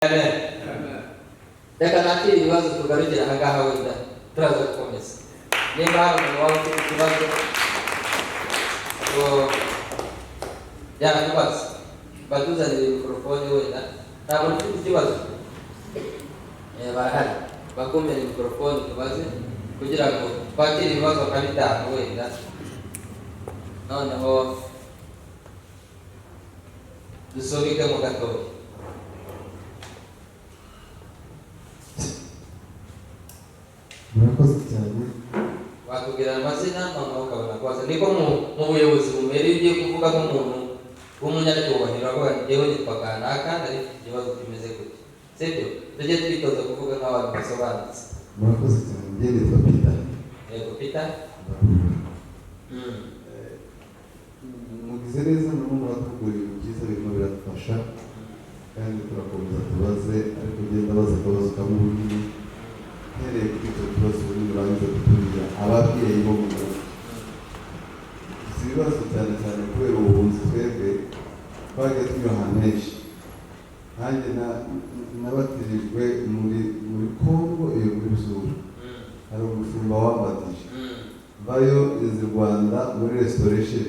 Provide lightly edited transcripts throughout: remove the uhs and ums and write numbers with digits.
Amen. Reka nakire ibibazo, tugarukire aha ngaha, wenda turaza gukomeza. Nimba hari umuntu waba ufite ikibazo ngo yatubaza, batuzanire mikorofone. Wenda ntabwo ufite ikibazo. Barahari, bakumire mikorofone tubaze kugira ngo twakire ibibazo nka bitanu wenda, noneho dusubikemo gatoya. Murakoze cyane. Watubwira amazina, noneho ukabona kubaza. Niko mu buyobozi bumera. Iyo ugiye kuvuga nk'umuntu w'umunyacyubahiro, avuga ngo: "Njyewe nitwa kanaka, nari mfite ikibazo kimeze gutya." Sibyo? Tujye twitoza kuvuga nk'abantu basobanutse. Murakoze cyane. Njye nitwa Peter. Yego, Peter. Mugize neza, nabo muratugura ibintu byiza birimo biradufasha, kandi turakomeza tubaze, ariko ugenda baza akabazo kamwe ubunini. Mpereye kuri icyo kibazo ubunini, urangiza kutubwira ababyeyi bo mu rugo. Dufite ibibazo cyane cyane kubera ubuhunzi. Twebwe twagiye tunyura ahantu henshi. Nkanjye nabatirijwe muri Kongo, iyo muri Busura, hari umushumba wambatije. Mvayo izi Rwanda muri Restoration,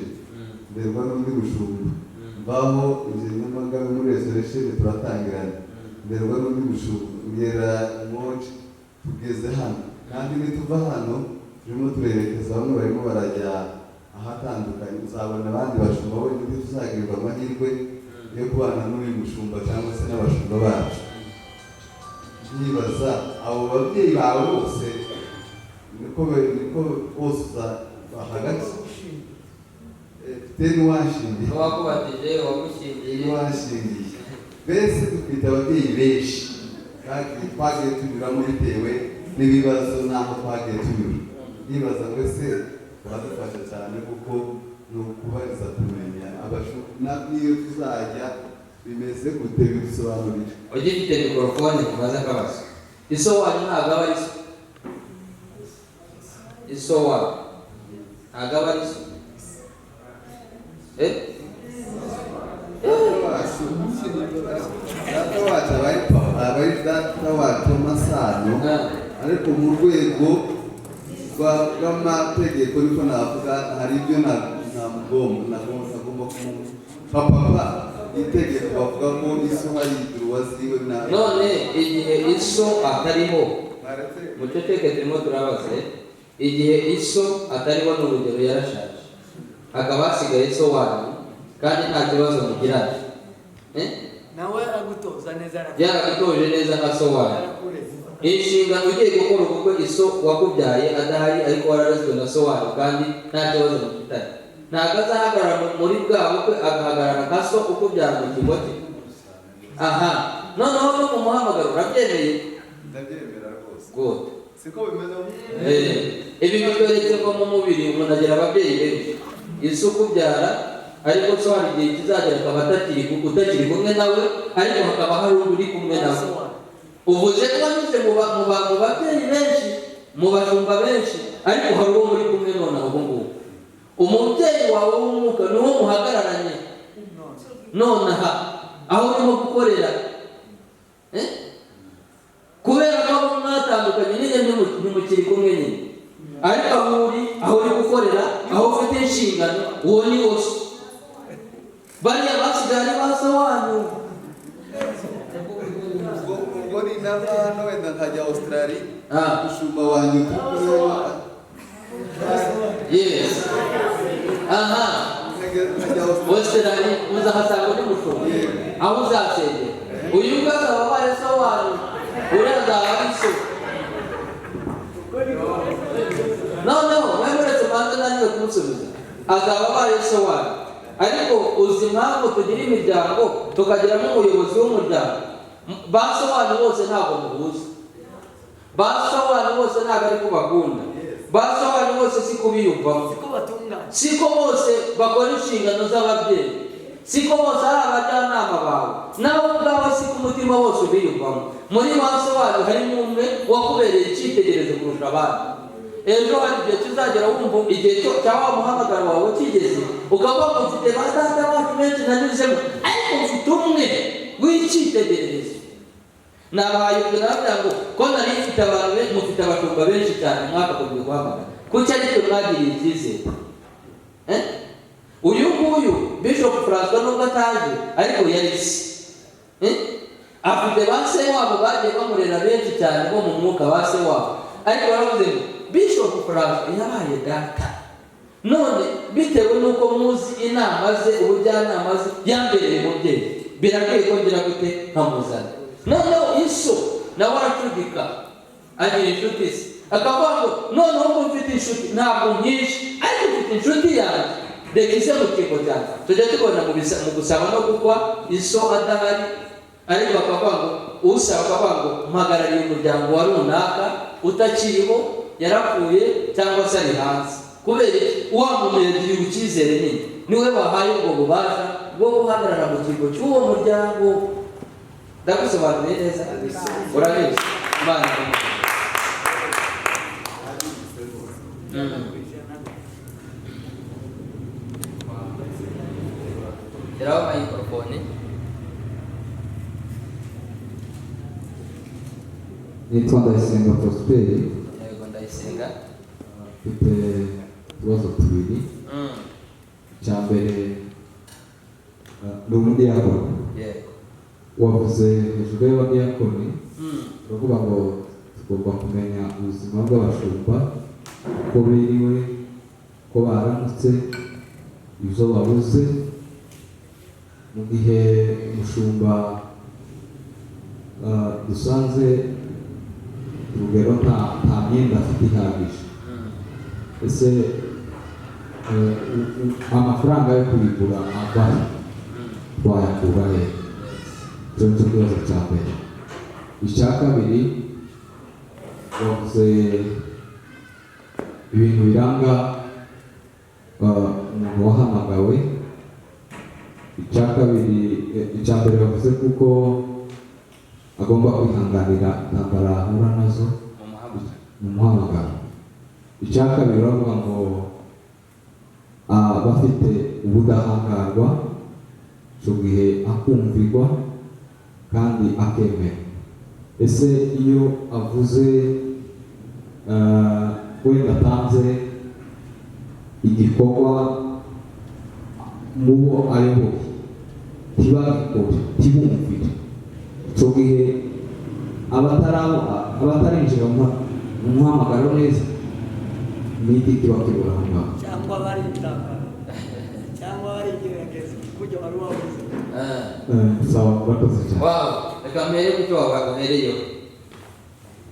nderwa n'undi mushumba. Mvaho izi Nyamagabe muri Restoration, turatangirana, nderwa n'undi mushumba, ngera Moci, tugeze hano. Kandi nituva hano turimo turerekeza, bamwe barimo barajya ahatandukanye, uzabona abandi bashumba. Wenda ntituzagirirwa amahirwe yo kubana n'uyu mushumba cyangwa se n'abashumba bacu. Nkibaza, abo babyeyi bawe bose niko bose bahagaze? Mfite n'uwanshingiye. Uwakubatije, uwagushyingiye. N'uwanshingiye. Mbese dufite ababyeyi benshi kandi twagiye tunyuramo bitewe n'ibibazo n'aho twagiye tunyura. Nibaza ngo ese uradufasha cyane, kuko ni ukubariza kumenya n'iyo tuzajya bimeze gute, bidusobanurira. Ugifite mikorofone, tubaze akabazo. Iso wanyu ntabwo aba ari so? Iso wanyu ntabwo aba ari so? Eh? Data wacu aba ari papa, aba ari data wacu w'amasano, ariko mu rwego rw'amategeko, niko navuga, hari ibyo ntamugomba, nagomba kumu papa. Itegeko bavuga ko iso hari droit ziwe na None igihe iso atariho, muceceke, turimo turabaze. Igihe iso atariho, ni urugero yarashaje, hakaba hasigaye so wanyu, kandi nta kibazo mugirana, eh? Nawe agutoza neza. Yaragutoje neza nka so wanyu. Yarakureze. Inshingano, ugiye gukora ubukwe, iso wakubyaye adahari, ariko wararezwe na so wanyu kandi nta kibazo mufitanye, ntabwo azahagarara muri bwa bukwe agahagarara nka so ukubyara mu kigo cye? Aha noneho no mu muhamagaro urabyemeye? Ndabyemera rwose. Good. Siko bimeze? Ibi bitweretse ko mu mubiri umuntu agira ababyeyi benshi. Iso ukubyara, ariko so hari igihe kizagera akaba utakiri kumwe nawe, ariko hakaba hari undi uri kumwe nawe. Uvuze ko wanyuze mu babyeyi benshi, mu bashumba benshi, ariko hari uwo muri kumwe nonaha ubu ngubu. Umubyeyi wawe w'umwuka ni uwo muhagararanye nonaha aho urimo gukorera. Eh? Kubera ko abo mwatandukanye nyine, ntimukiri kumwe nyine, ariko aho uri, aho uri gukorera, aho ufite inshingano, uwo ni wo so. Bariya basigaye ari ba so wanyu. Ubwo ni nava hano wenda nkajya Australia, umushumba wanjye turi kumwe Yes, aha. nkajya Australia. Australia muzahasanga undi mushumba aho uzasengera. Uyu nguyu azaba abaye so wanyu, uriya azaba ari so. Noneho mwe muretse manze nanjye kumusubiza. Azaba abaye so wanyu, ariko uzi impamvu tugira imiryango, tukagiramo umuyobozi w'umuryango? Ba so wanyu bose ntabwo muhuza, ba so wanyu bose ntabwo ari kubakunda, ba so wanyu bose si kubiyumvamo. Siko batunganye. Siko bose bakora inshingano z'ababyeyi, siko bose ari abajyanama bawe, nawe ubwawe siko umutima wose ubiyumvamo. Muri ba so wanyu harimo umwe wakubereye icyitegererezo kurusha abandi. Ejo hari igihe kizagera wumva igihe cya wa muhamagaro wawe kigeze, ukavuga ngo: "Mfite ba data bacu benshi nanyuzemo, ariko mfite umwe w'icyitegererezo." Nabahaye urugero, nabavuga ngo ko nari mfite abantu benshi, mufite abashumba benshi cyane, mwakagombye guhamagara, kuki aricyo mwagiriye icyizere? Eh? Uyu nguyu Bishop Francois, nubwo ataje, ariko yari se. Eh? Afite ba se wabo bagiye bamurera benshi cyane bo mu mwuka, ba se wabo, ariko baravuze ngo Bishop Francois yabaye data. None bitewe n'uko muzi inama ze, ubujyanama ze, yambereye umubyeyi, birakwiye ko ngira gute? Nkamuzana. Noneho iso nawe aracudika, agira inshuti ze, akavuga ngo noneho ubwo mfite inshuti, ntabwo nkishe, ariko mfite inshuti yanjye, reka ise mu cyimbo cyanjye. Tujya tubona mu gusaba no gukwa, iso adahari, ariko bakavuga ngo usaba akavuga ngo mpagarariye umuryango wa runaka utakiriho, yarapfuye cyangwa se ari hanze. Kubera iki? Wa muntu yagiriwe icyizere nyine, niwe wahaye ubwo bubasha bwo guhagarara mu kigo cy'uwo muryango. Ndagusobanuriye neza, urabizi. Imana iguhe. Geraho mayikorofone. Nitwa Ndayisenga Prosperi. Yego, Ndayisenga. Mfite utubazo tubiri. Icya mbere, ni umudiyakoni. Wavuze hejuru y'abadiyakoni, uravuga ngo tugomba kumenya ubuzima bw'abashumba, uko biriwe, uko baramutse, ibyo babuze. Mu gihe umushumba dusanze, urugero, nta myenda afite ihagije, ese amafaranga yo kuyigura ava he? Twayakura he? Icyo nicyo kibazo cya mbere. Icya kabiri, wavuze ibintu biranga umuntu wahamagawe. Icya kabiri, icya mbere bavuze kuko agomba kwihanganira intambara ahura nazo mu muhamagaro. Mu muhamagaro. Icya kabiri, baravuga ngo bafite ubudahangarwa, icyo gihe akumvirwa kandi akemera. Ese iyo avuze, wenda atanze igikorwa mu bo ayoboye, ntibagikore, ntibumvire, icyo gihe abatarinjira mu muhamagaro neza, ni iki kiba kibura aho ngaho? Cyangwa bari intambara cyangwa bari igerageza kujya wari wabuze. Sawa, murakoze cyane. Wow, reka mpere ku cyo wahereyeho.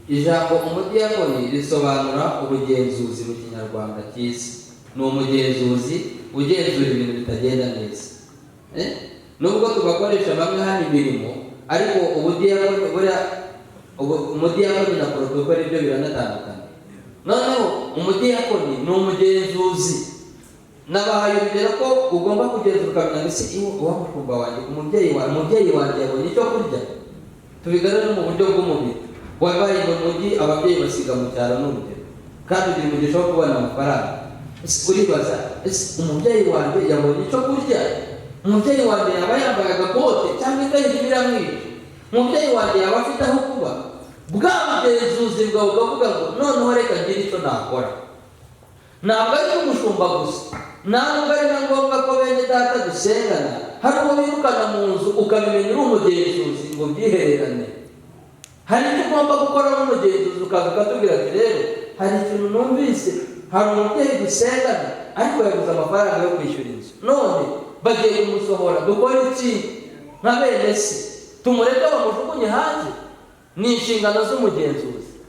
Ijambo umudiyakoni risobanura ubugenzuzi mu Kinyarwanda cyiza. Ni umugenzuzi ugenzura ibintu bitagenda neza. Eh? Nubwo tubakoresha bamwe hano imirimo, ariko ubudiyakoni buriya, umudiyakoni na protocole byo biranatandukanye. Noneho umudiyakoni ni umugenzuzi. Nabahaye urugero ko ugomba kugenzura ukamenya ngo ese iwe uwa mushumba wanjye, umubyeyi wanjye yabonye icyo kurya. Tubigarure no mu buryo bw'umubiri. Wabaye mu mujyi, ababyeyi basiga mu cyaro, n'urugero, kandi ugira umugisha wo kubona amafaranga. Ese uribaza, ese umubyeyi wanjye yabonye icyo kurya? Umubyeyi wanjye yaba yambaye agakote cyangwa imbeho irimo iramwica? Umubyeyi wanjye yaba afite aho kuba? Bwa bugenzuzi bwawe ukavuga ngo noneho reka ngire icyo nakora. Ntabwo ari umushumba gusa, ntabwo ari na ngombwa ko bene data dusengana hari uwo birukana mu nzu ukabimenya uri umugenzuzi ngo byihererane. Hari icyo ugomba gukora nk'umugenzuzi, ukaza ukatubwira ati rero hari ikintu numvise, hari umubyeyi dusengana ariko yabuze amafaranga yo kwishyura inzu, none bagiye kumusohora, dukora iki nka bene se? Tumureke bamujugunye hanze? Ni inshingano z'umugenzuzi.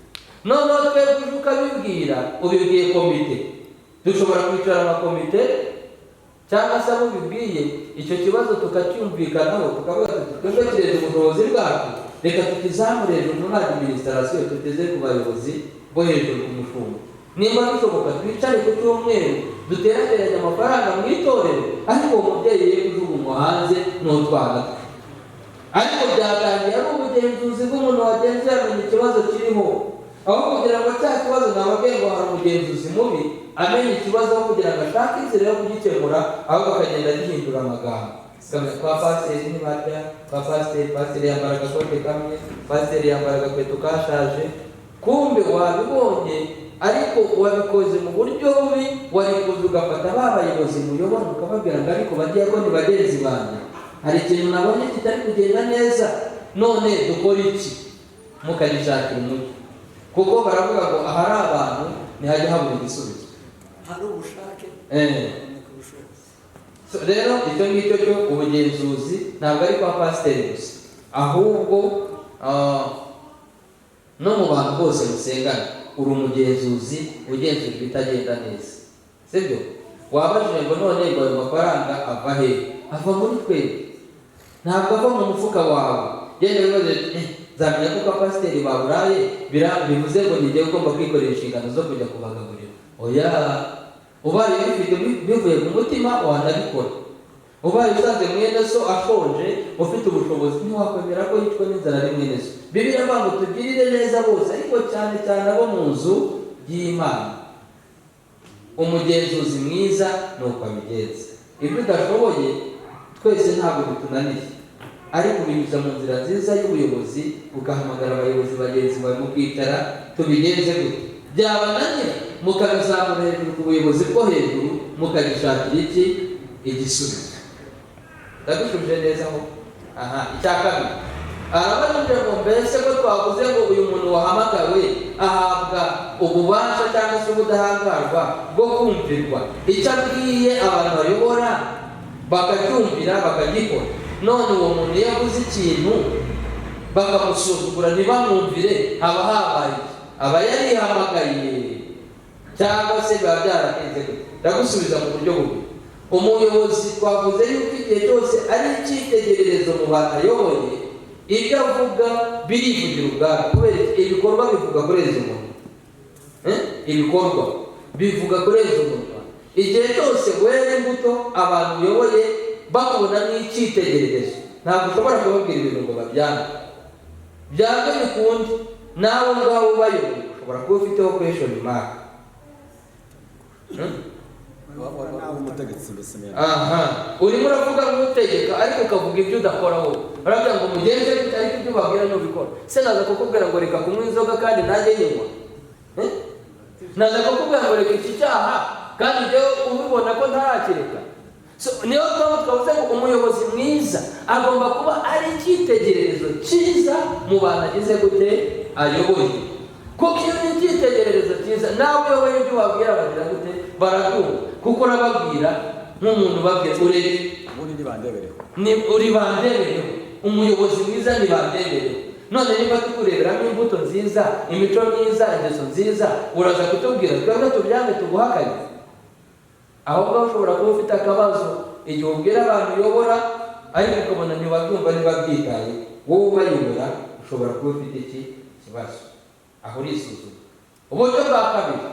Noneho twebwe uje ukabibwira, ubibwiye komite, dushobora kwicara nka komite cyangwa se abo ubibwiye, icyo kibazo tukacyumvikanaho, tukavuga tuti twebwe kirenze ubushobozi bwacu, reka tukizamure hejuru muri administration, tugeze ku bayobozi bo hejuru ku mushumba. Nimba bishoboka twicare ku cyumweru duterateranye amafaranga mu itorero, ariko uwo mubyeyi ye kujugunywa hanze n'utwana twe. Ariko byatangiye ari ubugenzuzi bw'umuntu wagenzuye amenya ikibazo kiriho, aho kugira ngo cya kibazo, nababwiye ngo hari umugenzuzi mubi amenya ikibazo, aho kugira ngo ashake inzira yo kugikemura, ahubwo akagenda agihindura amagambo. Ukamenya kwa pasiteri ntibarya, kwa pasiteri, pasiteri yambara agakote kamwe, pasiteri yambara agakweto kashaje. Kumbe wabibonye, ariko wabikoze mu buryo bubi. Wari kuza ugafata ba bayobozi muyobora, ukababwira ngo: "Ariko badiyakoni bagenzi banjye, hari ikintu nabonye kitari kugenda neza, none dukora iki?" Mukagishakira umuti, kuko baravuga ngo ahari abantu ntihajya habura igisubizo. Hari ubushake, haboneka ubushobozi. So, rero icyo ngicyo cyo ubugenzuzi ntabwo ari kwa pasiteri gusa, ahubwo no mu bantu bose musengana uri umugenzuzi, ugenzura ibitagenda neza, sibyo? Wabajije ngo none ngo ayo mafaranga ava he? Ava muri twebwe, ntabwo ava mu mufuka wawe. Genda wibaze: "Nzamenya ko kwa pasiteri baburaye, bivuze ngo nijye ugomba kwikorera inshingano zo kujya kubagaburira." Oya, ubaye ubifite bivuye ku mutima wanabikora. Ubaye usanze mwene so ashonje, ufite ubushobozi, ntiwakwemera ko yicwa n'inzara ari mwene so. Bibiliya ivuga ngo tugirire neza bose, ariko cyane cyane abo mu nzu y'Imana. Umugenzuzi mwiza ni uko abigenza. Ibyo udashoboye, twese ntabwo bitunaniye, ariko binyuze mu nzira nziza y'ubuyobozi, ugahamagara abayobozi bagenzi bawe, mukicara: "Tubigenze gute?" Byabananira, mukabizamura hejuru ku buyobozi bwo hejuru, mukagishakira iki? Igisubizo. Ndagushubije neza aho? Aha, icya kabiri arabajije ngo: mbese ko twavuze ngo uyu muntu wahamagawe ahabwa ububasha cyangwa se ubudahangarwa bwo kumvirwa, icyo abwiye abantu bayobora bakacyumvira, bakagikora, none uwo muntu iyo avuze ikintu bakamusuzugura, ntibamwumvire, haba habaye iki? Aba yarihamagariye cyangwa se biba byaragenze gute? Ndagusubiza mu buryo bubiri. Umuyobozi twavuze yuko igihe cyose ari icyitegererezo mu bantu ayoboye. Ibyo avuga birivugira ubwabyo, kubera iki? Ibikorwa bivuga kurenza umuntu. Ibikorwa bivuga kurenza umunwa. Igihe cyose wera imbuto, abantu uyoboye bakubona nk'icyitegererezo, ntabwo ushobora kubabwira ibintu ngo babyange. Byange bikunde, nawe ubwawe ubayoboye ushobora kuba ufiteho question mark. Umutegetsi mbese mena. Aha urimo uravuga nk'utegeka, ariko ukavuga ibyo udakora. Wowe urabwira ngo mugenze gute, ariko ibyo ubabwira ntubikora. Se naza kukubwira ngo reka kunywa inzoga kandi nanjye nyinywa? Eh? Naza kukubwira ngo reka iki cyaha kandi njyewe ubibona ko ntarakireka? So, niyo mpamvu twavuze ngo umuyobozi mwiza agomba kuba ari icyitegererezo cyiza mu bantu agize gute? Ayoboye. Kuko iyo ni icyitegererezo cyiza, nawe uyoboye, ibyo ubabwira bagira gute? Barabyumva, kuko urababwira nk'umuntu ubabwira urebe. Ubundi ntibandebereho. Ni uri bandebereho. Umuyobozi mwiza ni bandebereho. None niba tukureberamo imbuto nziza, imico myiza, ingeso nziza, uraza kutubwira twebwe tubyange, tuguhakanye? Ahubwo ushobora kuba ufite akabazo igihe ubwira abantu uyobora, ariko ukabona ntibabyumva, ntibabyitaye. Wowe ubayobora ushobora kuba ufite iki kibazo, aho urisuzuma. Uburyo bwa kabiri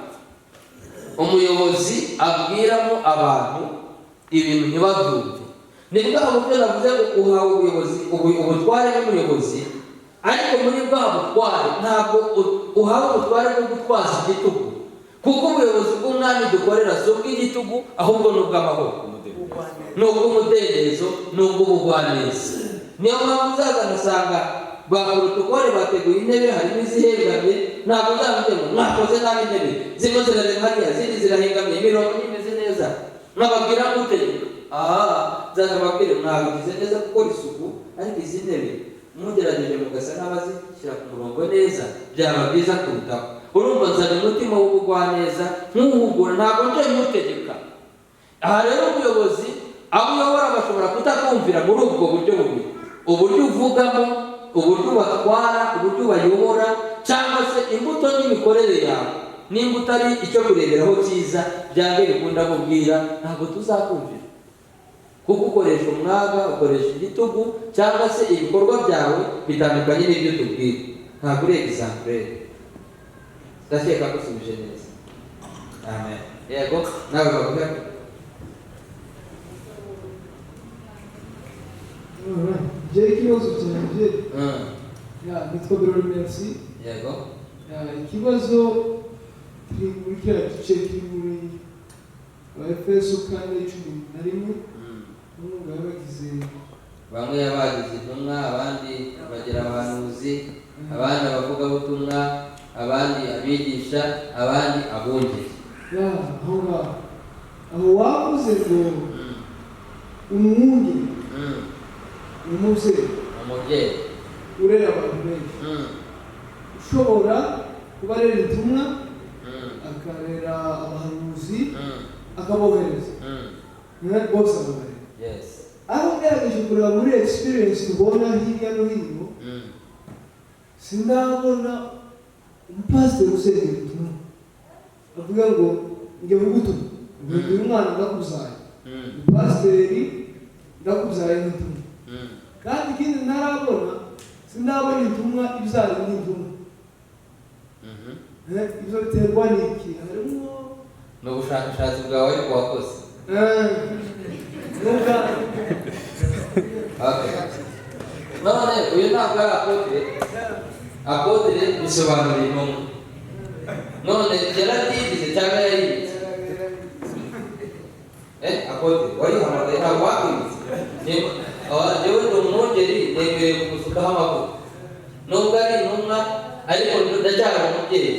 umuyobozi abwiramo abantu ibintu ntibabyumve ni bwa buryo navuze ngo uhawe ubuyobozi, ubutware n'umuyobozi, ariko muri bwa butware ntabwo uhawe ubutware bwo gutwaza igitugu, kuko ubuyobozi bw'umwami dukorera si ubw'igitugu, ahubwo ni ubw'amahoro, ni ubw'umudendezo, ni ubw'ubugwaneza. Niyo mpamvu uzaza ugasanga ba protocole bateguye intebe, harimo izihengamye. Ntabwo uzamubwira ngo mwakoze nabi, intebe zimwe zirareba hariya, izindi zirahengamye, imirongo ntimeze neza. Mwababwira mutegeka? Aha nzaza mbabwire: mwabigize neza gukora isuku, ariko izi ntebe mugerageje mugasa n'abazishyira ku murongo neza, byaba byiza kurutaho. Urumva nzana umutima w'ubugwaneza nk'uhugura, ntabwo nje nkutegeka. Aha rero umuyobozi, abo uyobora bashobora kutakumvira muri ubwo buryo bubiri: uburyo uvugamo, uburyo ubatwara, uburyo ubayobora, cyangwa se imbuto n'imikorere yawe. Nimba utari icyo kureberaho cyiza, byange bikunda kubwira ntabwo tuzakumvira, kuko ukoresha umwaga, ukoresha igitugu, cyangwa se ibikorwa byawe bitandukanye n'ibyo tubwira, ntabwo uri exemplaire. Ndakeka ko usubije neza. Amen. Yego, nawe bavuga. Alright. Njyewe ikibazo cyanjye, ya, nitwa Birori Merci. Yego. Ya, ikibazo kiri muri kiriya gice kiri muri Efeso 4:11. Bamwe ngo yabagize Bamwe yabagize intumwa, abandi bagira abahanuzi, abandi abavugabutumwa, abandi abigisha, abandi abungeri. Ya, aho ngaho aho wavuze ngo umwungeri ni umubyeyi, Umubyeyi urera abantu benshi, ushobora kuba arera intumwa, akarera abahanuzi, akabohereza bose akabarera. Aho ngerageje kureba muri experience tubona hirya no hino, sindabona umupasiteri usengera intumwa avuga ngo njye vuga utumwa, uyu mwana ndakubyaye, pasiteri ndakubyaye nk'intumwa. Kandi ikindi ntarabona, sindabona intumwa ibyara indi ntumwa. Ibyo biterwa n'iki? Harimo Ni ubushakashatsi bwawe ariko wakoze? N'ubwa Okay. None uyu ntabwo ari apôtre. Apôtre bisobanura intumwa. None yarabyigize cyangwa yayimitse? Apôtre warihamagaye, ntabwo wakwimitse. Njyewe ndi umwungeri, nemerewe kumusukaho amavuta nubwo ari intumwa, ariko ndacyari umubyeyi.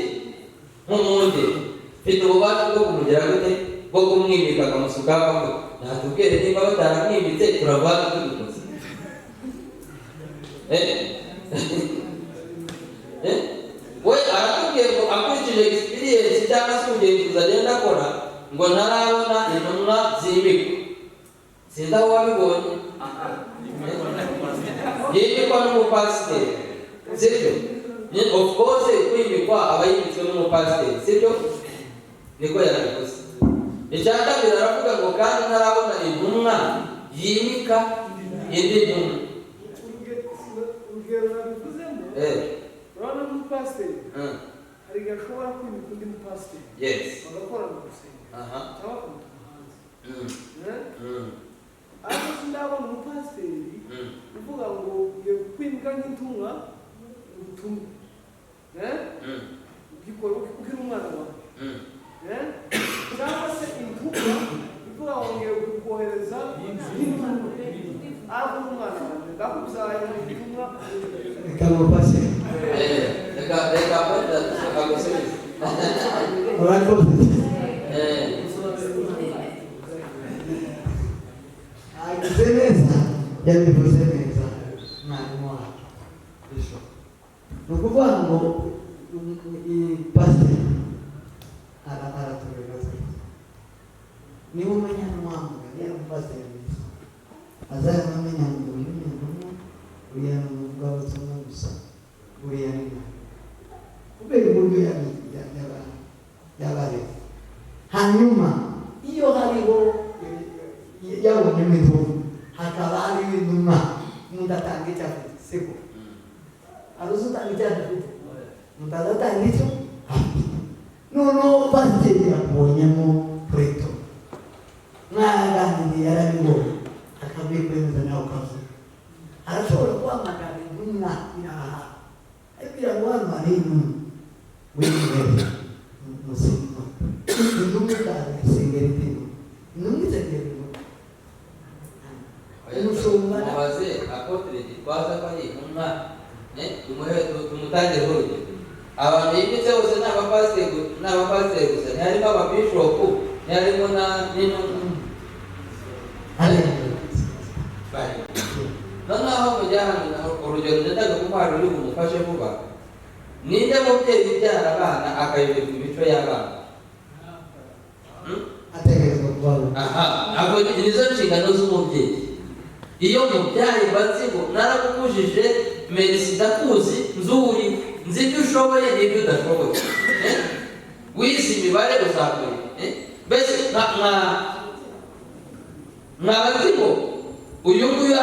Nk'umwungeri mfite ububasha bwo kumugira gute, bwo kumwimika akamusukaho amavuta. Natubwire niba bataramwimitse, turavana tubikoze. Eh? Eh? We aratubwiye ngo akurikije experience cyangwa se ubugenzuzi agenda akora, ngo ntarabona intumwa zimikwa. Sinzi aho wabibonye yimikwa n'umupasiteri, sibyo? Of course, kwimikwa aba yimitswe n'umupasiteri, sibyo? Niko yabikoze. Icya kabiri aravuga ngo kandi ntarabona intumwa yimika indi ntumwa. Urugero nabivuzemo, urabona nk'umupasiteri, hari igihe ashobora kwimika undi mupasiteri, bagakorana mu rusengero cyangwa bakamutuma hanze. Eh? Ariko sindabona umupasiteri uvuga ngo ngiye kwimika nk'intumwa ubutumwa. Eh? Ugikora ukiri umwana wawe. Eh? Cyangwa se intumwa ivuga ngo ngiye kukohereza nk'intumwa, ariko uri umwana wanjye, ndakubyaye intumwa. Reka mufashe. Reka wenda agusubize. Urakoze. Agize neza, yabivuze neza mwarimu wacu bishop. Ni ukuvuga ngo iyi pasiteri aratureba twese. Niba umenya n'umuhamagaro, yaba umupasiteri mwiza azajya amenya ngo uyu ni intumwa, uriya ni umuvugabutumwa gusa, uriya ni mwarimu, kubera uburyo yabareze. Hanyuma iyo hariho yabonyemo intumwa, hakaba hariho intumwa, umuntu atanga icyo afite, siko? Hari uzi utanga icyo adafite? Umuntu adatanga icyo afite. Noneho pasiteri yakubonyemo pureto, mwaganiriye, yarabibonye, akabikwemeza, nawe ukavuga. Arashobora guhamagara intumwa iri aha, ariko ngo hano hari intumwa w'imbere muzima. Intumwa ikaza isengera indi ntumwa, intumwa isengera intumwa, umushumba. Mubaze apôtre Gitwaza ko ari intumwa, tumutangireho urugero. Abantu yimitse bose ni abapasiteri ni abapasiteri gusa? Ntiharimo ababishopu? Ntiharimo na n'intumwa? Hari. Noneho mujya hano, urugero ngendaga kumuha ruri bumufashe vuba. Ninde mubyeyi ubyara abana akayoberwa imico y'abana? Hmm? Ategerezwa kubaho. Aha, ntabwo nizo nshingano z'umubyeyi. Iyo mubyaye mba nzi ngo narakukujije Merisi, ndakuzi, nzi uwo uri, nzi ibyo ushoboye n'ibyo udashoboye. Eh? Wize imibare uzakora, eh? Mbese nkaba nzi ngo uyu nguyu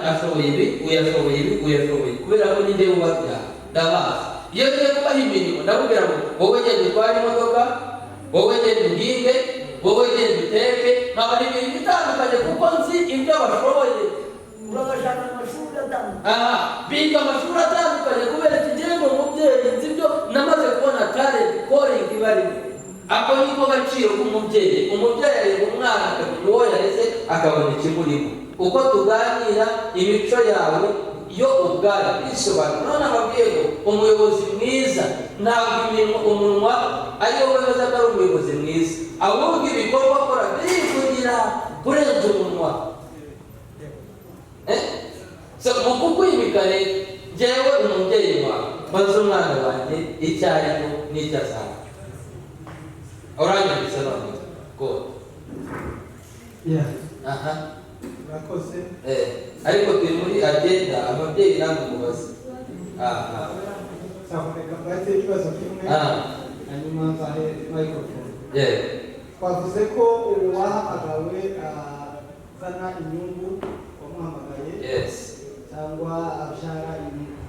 ashoboye ibi, uyu ashoboye ibi, uyu ashoboye, kubera ko ni njyewe ubabyara, ndabazi. Iyo ngiye kubaha imirimo, ndakubwira ngo wowe genda utware imodoka, wowe genda uhinge, wowe genda uteke, nkabaha imirimo itandukanye kuko nzi ibyo bashoboye. Urabashaka amashuri atandukanye. Aha, biga amashuri atandukanye kubera ikigenda umubyeyi nzi ibyo namaze kubona, talent, calling ibarimo. Ako niko gaciro k'umubyeyi. Umubyeyi areba umwana, akamenya uwo yareze, akabona ikimurimo. Uko tuganira, imico yawe yo ubwayo isobanura. None ababwiye ngo umuyobozi mwiza ntabwo imirimo, umunwa ariwo wemeza ko ari umuyobozi mwiza, ahubwo ibikorwa akora birivugira kurenza umunwa. Eh? So, mu kukwimika rero, njyewe umubyeyi wawe maze umwana wanjye icyo ari cyo n'icyo azaba. Uranyumvise none? Good. Yeah. Aha. Murakoze. Ariko turi muri agenda, ababyeyi namwe mubaze. Aha. Nzaboneka mbaze ikibazo kimwe, hanyuma mbahe microphone. Twavuze ko uwahamagawe azana inyungu wamuhamagaye cyangwa abyara inyungu.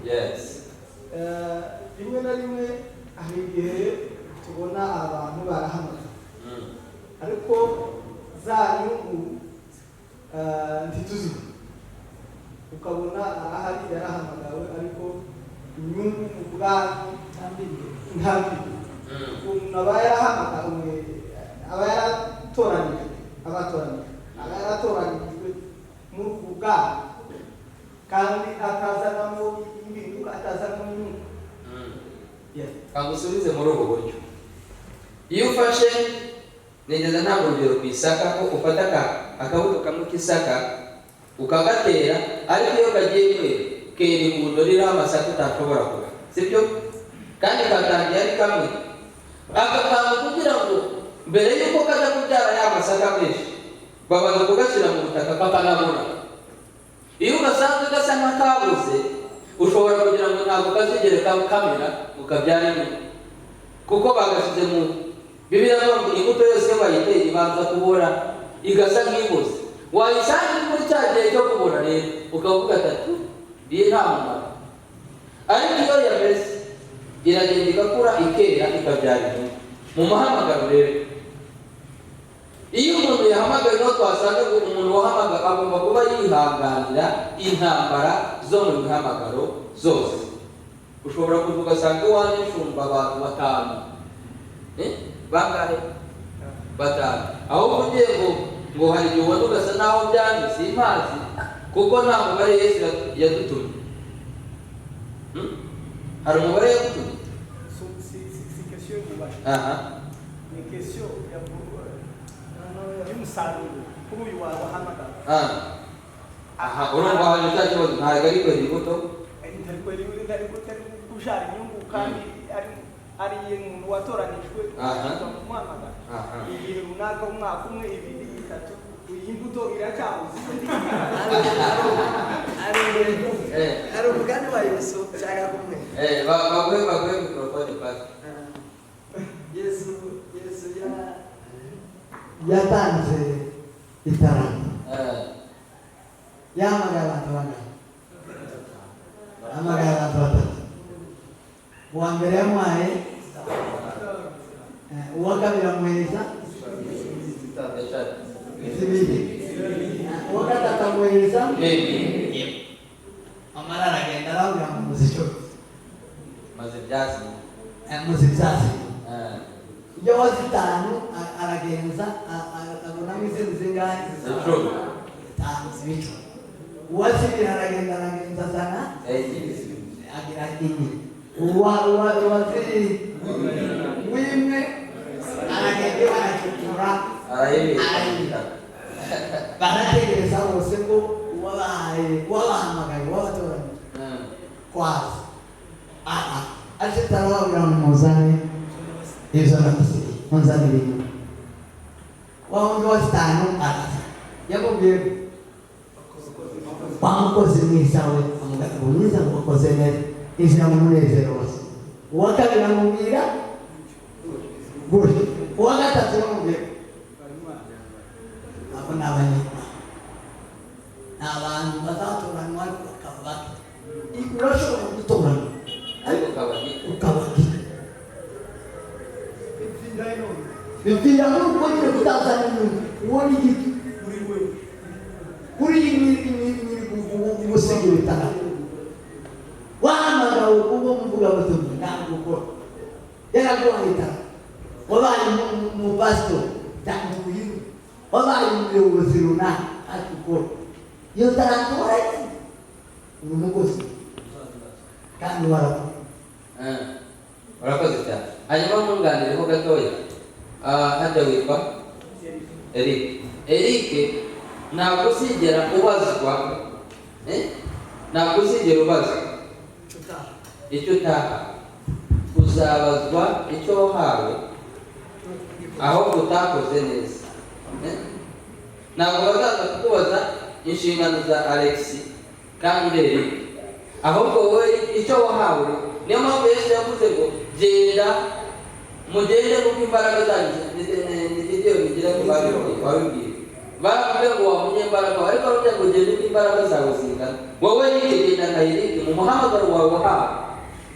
Rimwe na rimwe hari igihe tubona abantu barahamagawe, ariko za nyungu ntituzibona. Ukabona arahari, yarahamagawe, ariko inyungu mu bwanyu ntabwo. Umuntu aba yarahamagawe, aba yaratoranijwe, aba yaratoranijwe muri ubwo bwanyu, kandi akazanamo impinduka, atazanamo inyungu. Kagusubize muri ubu buryo. Iyo ufashe, nigeze ntabwo urugero ku isaka, ko ufata akabuto kamwe k'isaka ukagatera, ariko iyo kagiye kwera kera ihundo ririho amasaka utashobora kuba, sibyo? Kandi katangiye ari kamwe. Aka kantu, kugira ngo mbere y'uko kajya kubyara ya masaka menshi, babanza kugashyira mu butaka kakanabura. Iyo ugasanzwe gasa nk'akabuze, ushobora kugira ngo ntabwo kazigere kamera ngo kabyare inyungu, kuko bagashyize mu Bibiliya ivuga ngo imbuto yose iyo bayiteye ibanza kubora, igasa nk'iboze. Wayisanga iri muri cya gihe cyo kubora rero, ukavuga ati iyi nta mumaro. Ariko iyo yameze iragenda igakura, ikera, ikabyara inyungu. Mu muhamagaro rero, iyo umuntu yahamagaye, niho twasanga ngo umuntu wahamagara agomba kuba yihanganira intambara zo mu mihamagaro zose. Ushobora kuza ugasanga iwanjye nshumba abantu batanu. Bangahe? Batanu. Ahubwo ugiye ngo hari igihe ubona ugasa naho byanze, simpazi, kuko nta mubare Yesu yadutumye. Hari umubare yadutumye? Si question y'umubare. Aha. Ni question y'umusaruro kuri uyu wahamagara. Aha, urumva haje cya kibazo, ntabwo ari kwera imbuto. Ntari kubyara inyungu, kandi ari umuntu watoranijwe kumuhamagara igihe runaka, umwaka umwe, 2, 3, iyi mbuto iracyabuze. Hari umugani wa Yesu nshaka kumwe. Baguhe mikorofone, pasi. Yesu yatanze italanto. Yahamagaye abantu bangahe? Yahamagaye abantu batatu. Uwa mbere yamuhaye, uwa kabiri amuhereza 2, uwa gatatu amuhereza. Amara aragenda arabwira ngo muzicoze. Maze ibyatsi. Muzibyaze. Iyo wa 5 aragenza abonamo izindi zingahe? 10. 5 zibico. Uwa 2 aragenda aragenza azana 4, agira 4. Uwa 1 aragenda aracukura, arayibika. Barategereza bose ngo uwabahaye, uwabahamagaye, uwabatoranyije kwaza. Aha ashitse arababwira ngo muzane ibyo nagusigiye, munzanire inyuma. Wa wundi wa 5 araza, yamubwiye wa mukozi mwiza we, umugabo mwiza ngo wakoze neza, injira mu munezero wose. Uwa kabiri amubwira gutyo, uwa gatatu amubwira. Abo ni abanyarwanda, ni abantu bazatoranywa ariko bakaba bato. Urashobora gutoranywa ariko ukaba gito. Ukaba gito. Bipfira muri ubwo nyine kutazana inyungu, uwo ni gito. Kuri gusigira itara. Wahamagawe kuba umuvugabutumwa, ntabwo ukora. Yaraguhaye itara. Wabaye umupasitori, ntabwo uhinga. Wabaye umuyobozi runaka, ntacyo ukora. Iyo taranto warayizi, uri umukozi kandi warakora. Urakoze cyane. Hanyuma nkunganireho gatoya. Hajya witwa Eric. Eric, ntabwo uzigera ubazwa, ntabwo uzigera ubazwa icyo utaha, uzabazwa icyo wahawe ahubwo utakoze neza. Ntabwo bazaza kukubaza inshingano za Alex kandi uri Eric, ahubwo wowe icyo wahawe. Niyo mpamvu Yesu yavuze ngo genda mugende kuko imbaraga zanyu ni Gideyoni ngira ngo babibwiye, baravuze ngo wa munyembaraga, ariko baravuze ngo genda uko imbaraga zawe zingana. Wowe Eric, genda nka Eric mu muhamagaro wawe wahawe,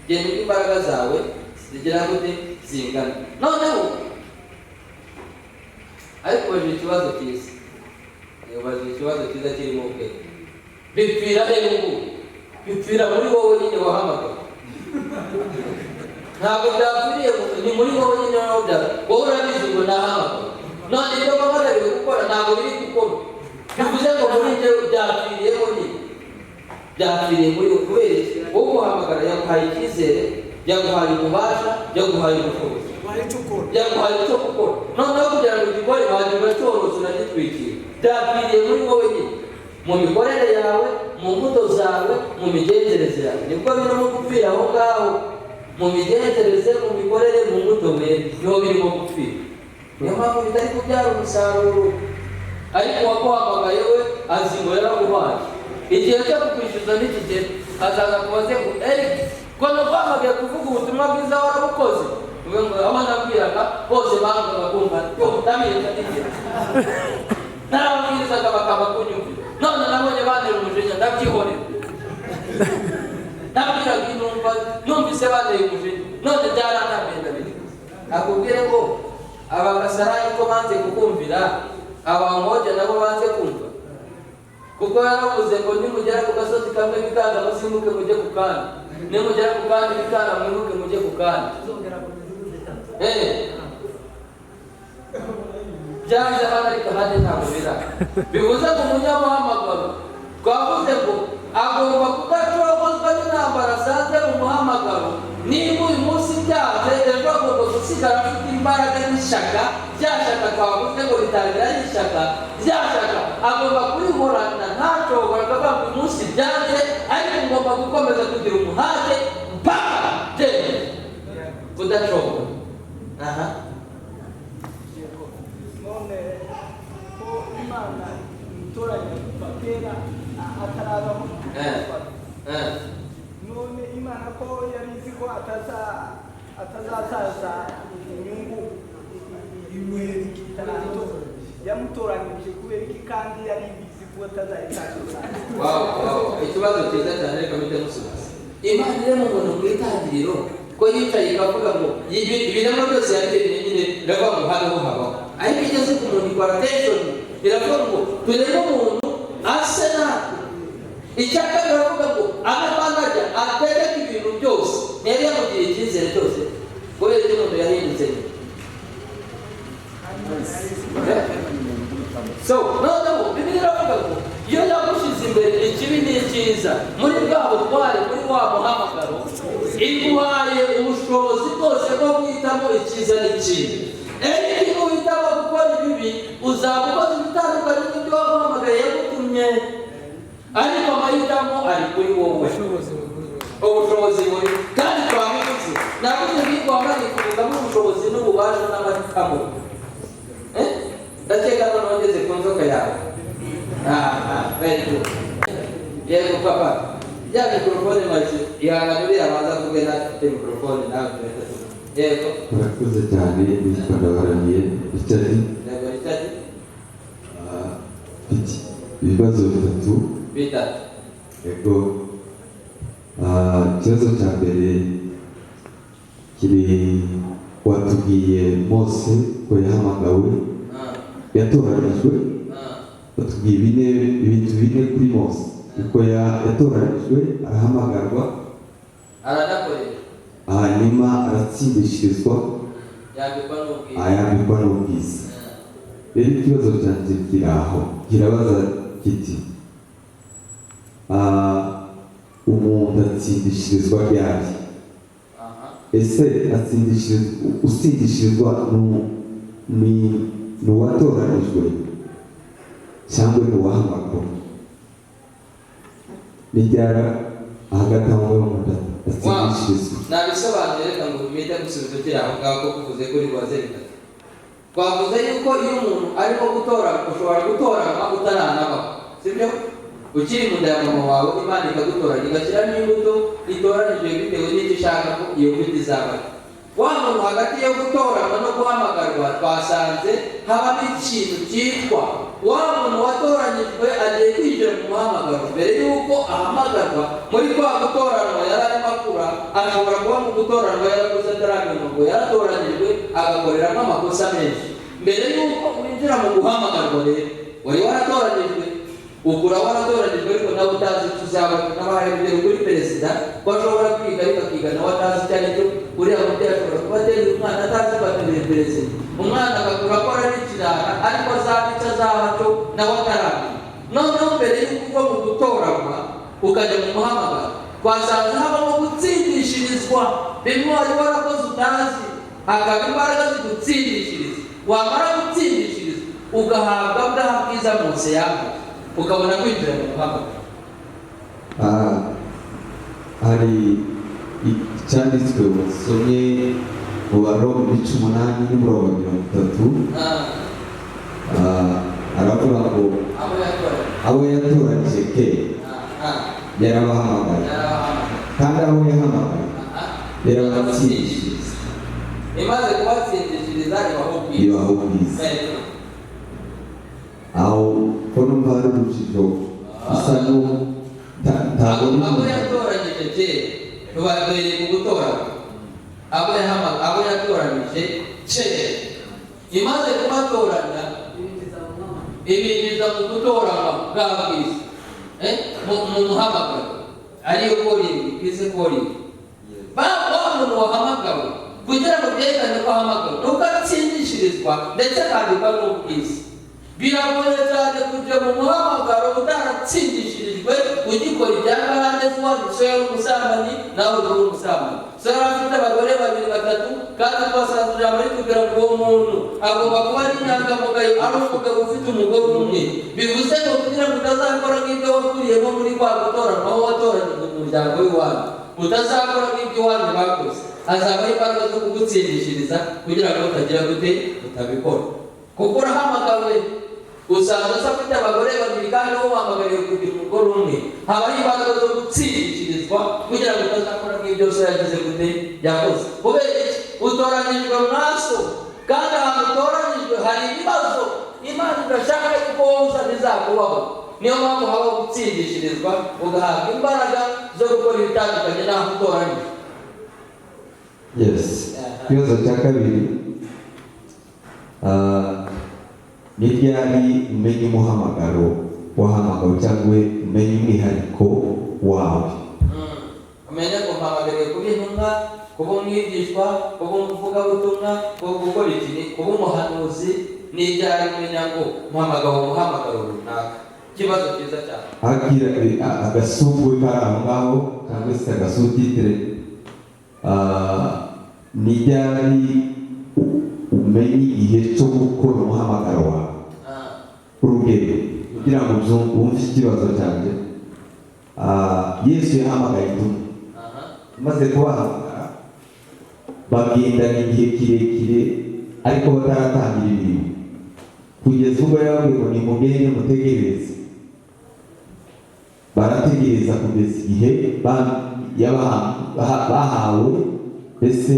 genda uko imbaraga zawe zigira gute zingana. Noneho ariko ubajije ikibazo cyiza, ubajije ikibazo cyiza kirimo ubwenge. Bipfira he ubu? Bipfira muri wowe nyine wahamagawe. Ntabwo byapfiriye, ni muri wowe nyine wahamagawe. Wowe urabizi ngo nahamagawe, none ibyo mpamagariwe gukora ntabwo biri gukora, bivuze ngo muri njyewe byapfiriyemo nyine, byapfiriye muri wowe. Kubera iki? Wowe uhamagara yaguhaye icyizere, yaguhaye ububasha, yaguhaye ubushobozi, yaguhaye icyo gukora. Noneho kugira ngo ugikore wajya uracyoroshya, uragitwikira. Byapfiriye muri wowe nyine, mu mikorere yawe, mu mbuto zawe, mu migenzereze yawe, nibwo birimo gupfira aho ngaho. Mu migenzereze, mu mikorere, mu mbuto wera, niho birimo gupfira. Niyo mpamvu bitari kubyara umusaruro. Ariko uwaguhamagaye we azi ngo yaraguhaye. Igihe cyo kukwishyuza nikigera, azaza kubaze ngo Eric, ko naguhamagaye kuvuga ubutumwa bwiza warabukoze? Uvuge ngo aho nabwiraga bose bangaga kumva, yo ndabireka n'igihe narababwirizaga bakaba kunyumvira, none nabonye bantera umujinya ndabyihorera. Nabwiraga intumva numvise banteye umujinya, none byaranambiye ndabireka. Akubwire ngo Abakasarani ko banze kukumvira, Abamoja nabo banze kumva, kuko yaravuze ngo nimugera ku gasozi kamwe bikanga musimbuke mujye ku kandi, nimugera ku kandi bikanga mwibuke mujye ku kandi. Byanze hano ariko ahandi ntabwo bira. Bivuze ngo umunyamuhamagaro twavuze ngo agomba kudacogozwa n'intambara asanze mu muhamagaro. Niba uyu munsi byanze, ejo agomba gusigara afite imbaraga n'ishyaka. Rya shyaka twavuze ngo ritangira ari ishyaka, rya shyaka agomba kurihorana ntacogora, akavuga ngo uyu munsi byanze ariko ngomba gukomeza kugira umuhate mpaka byemeye, kudacogora. Aha none ko Imana imutoranya kuva kera atarabaho, none Imana ko yari izi ko atazasaza inyungu itaranto yamutoranyije kubera iki kandi yari ibizi ko atazayitanga? Wow, ikibazo cyiza cyane, reka mpite musubiza. Imana irema umuntu mu itangiriro, ko yicaye ikavuga ngo ibiremwa byose yaremye nyine, iravuga ngo habeho, habaho. Ariko igeze ku muntu ikora attention, iravuga ngo turebe umuntu ase natwe. Icya kabiri iravuga ngo abe ajya ategeka ibintu byose. Ntiyari yamugiriye icyizere cyose kubera icyo umuntu yahindutse nyine. So noneho Bibiliya iravuga ngo iyo yagushyize imbere ikibi n'icyiza muri bwa butware, muri wa muhamagaro, iguhaye ubushobozi bwose bwo guhitamo icyiza n'ikibi. Ariko iyo uhitamo gukora ibibi, uzaba ukoze ibitandukanye n'ibyo waguhamagaye yagutumye. Ariko amahitamo ari kuri wowe, ubushobozi buri kandi twabivuze. Navuze ngo wamaze kuvugamo ubushobozi n'ububasha n'amahitamo. Ndakeka ko nongeze ku nzoka yawe. Very good. Yego papa, ya mikorofone maze ihangane, uriya abanza avuge, natwe mikorofone nawe turahita tuvuga. Yego. Murakoze cyane. Nitwa Ndabaramiye Richard. Yego Richard. Mfite ibibazo bitatu. Bitatu. Yego. Ikibazo cya mbere kiri, watubwiye Mose ko yahamagawe, yatoranijwe. Batubwiye bine, ibintu bine kuri Mose, kuko yatoranijwe, arahamagarwa, aranakoreshwa, hanyuma aratsindishirizwa, yambikwa n'ubwiza, ayambikwa n'ubwiza. Rero ikibazo cyanjye kiri aho, kirabaza kiti Umuntu atsindishirizwa ryari? Ese atsindishirizwa, utsindishirizwa ni uwatoranijwe cyangwa ni uwahamagawe? Ni ryari hagati aho ngaho umuntu atsindishirizwa? Nabisobanuye, reka ngo mpite gusubiza ukiri aho ngaho, ko kuvuze kuri bubaze bitatu. Twavuze yuko iyo umuntu arimo gutora, ushobora gutoranywa utaranabaho, sibyo? Ukiri mu nda ya mama wawe, Imana ikagutoranya, igashyiramo imbuto itoranyije bitewe n'icyo ishaka ko iyo mbuto izaba. Wa muntu hagati yo gutoranywa no guhamagarwa twasanze habamo ikintu cyitwa wa muntu watoranyijwe agiye kwinjira mu muhamagaro. Mbere y'uko ahamagarwa, muri kwa gutoranywa yari arimo akura. Ashobora kuba mu gutoranywa yarakuze ataramenya ngo yaratoranyijwe, agakoreramo amakosa menshi. Mbere y'uko winjira mu guhamagarwa rero, wari waratoranyijwe, ukura waratoranyijwe, ariko nawe utazi icyo uzaba. Nabahaye urugero kuri perezida, ko ashobora kwiga ariko akiga nawe atazi icyo ari cyo. Uriya mubyeyi ashobora kuba ateruye umwana atazi ko ateruye perezida, umwana agakura akora n'ikirara, ariko azaba icyo azaba cyo nawe ataramenya. Noneho mbere y'uko uva mu gutoranywa ukajya mu muhamagaro, twasanze habamo gutsindishirizwa. Bimwe wari warakoze utazi, hakaba imbaraga zigutsindishiriza. Wamara gutsindishirizwa, ugahabwa bwa bwiza Mose yambaye, ukabona kwinjira mu muhamagaro. Hari icyanditswe wasomye mu Baroma ibice 8 n'umurongo 30. Aravuga ngo abo yatoranyije, abo yatoranyije kera yarabahamagaye, yarabahamagaye, kandi abo yahamagaye yarabatsindishiriza. Imaze kubatsindishiriza ibaha ubwiza. Ibaha ubwiza. Aho ko numva hari urujijo bisa ntabona. Abo yatoranyije kera, tubabereye mu gutora abo yatoranyije kera, imaze kubatoranya ibinjiza mu gutoranywa bwa bwiza, mu muhamagaro, ariyo calling, twise calling. Wa muntu wahamagawe, kugira ngo byerekane ko ahamagawe nuko atsindishirizwa ndetse akandikwa n'ubwiza. Biragoye cyane kujya mu muhamagaro utaratsindishirijwe, ugikora ibya karande z'iwanyu. So yari umusambanyi, nawe uri umusambanyi. So yari afite abagore babiri, batatu, kandi twasanze ijambo ritubwira ngo uwo muntu agomba kuba ari inyangamugayo, ari umugabo ufite umugore umwe. Bivuze ngo kugira ngo utazakora nk'ibyo wakuriyemo muri kwa gutoranywa, aho watoranyijwe mu muryango w'iwanyu, utazakora nk'ibyo iwanyu bakoze, hazabaho imbaraga zo kugutsindishiriza kugira ngo utagira gute, utabikora, kuko urahamagawe. Usanga se afite abagore babiri kandi wowe wahamagariwe kugira umugore umwe. Habaho imbaraga zo gutsindishirizwa kugira ngo utazakora nk'ibyo so yagize gute, yakoze. Kubera iki? Utoranyijwe mwaso, kandi ahantu utoranyijwe hari ibibazo Imana idashaka yuko wowe uza bizakubaho. Niyo mpamvu habaho gutsindishirizwa, ugahabwa imbaraga zo gukora ibitandukanye n'aho utoranyijwe. Yes, ikibazo cya kabiri, ni ryari umenya umuhamagaro wahamagawe cyangwa umenya umwihariko wawe? Umenye ngo mpamagariwe kuba intumwa, kuba umwigishwa, kuba umuvugabutumwa, kuba gukora iki, kuba umuhanuzi. Ni ryari umenya ngo mpamagawe umuhamagaro runaka? Ikibazo cyiza cyane. Hagira agasubwe kari aho ngaho cyangwa se agasous-titre. Ni ryari umenye igihe cyo gukora umuhamagaro wawe? Urugero, kugira ngo wumve ikibazo cyanjye, Yesu yahamagaye intumwa. Amaze kubahamagara, bagendana igihe kirekire ariko bataratangira imirimo, kugeza ubwo yababwiye ngo nimugende mutegereze. Barategereza kugeza igihe bahawe mbese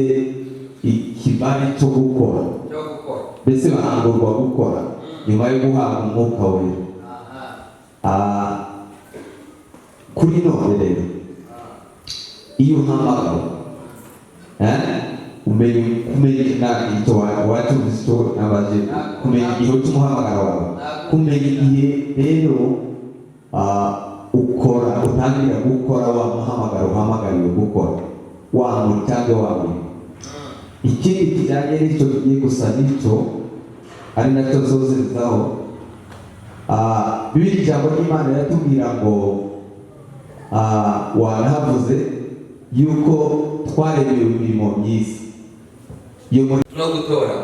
ikibari cyo gukora. Cyo gukora. Mbese bahangurwa gukora nyuma yo guhabwa Umwuka Wera. Kuri none rero, iyo uhamagawe, umenya kumenya na icyo wacyumvise, icyo nabaje, kumenya igihe cy'umuhamagaro wawe, kumenya igihe rero ukora, utangira gukora wa muhamagaro uhamagariwe gukora, wa muntu cyangwa wa muntu. Ikindi kijyanye n'icyo kigiye gusa n'icyo, ari nacyo nzozerezaho, Bibiliya, ijambo ry'Imana riratubwira ngo Wanahavuze yuko twaremewe imirimo myiza yo muri No gutora.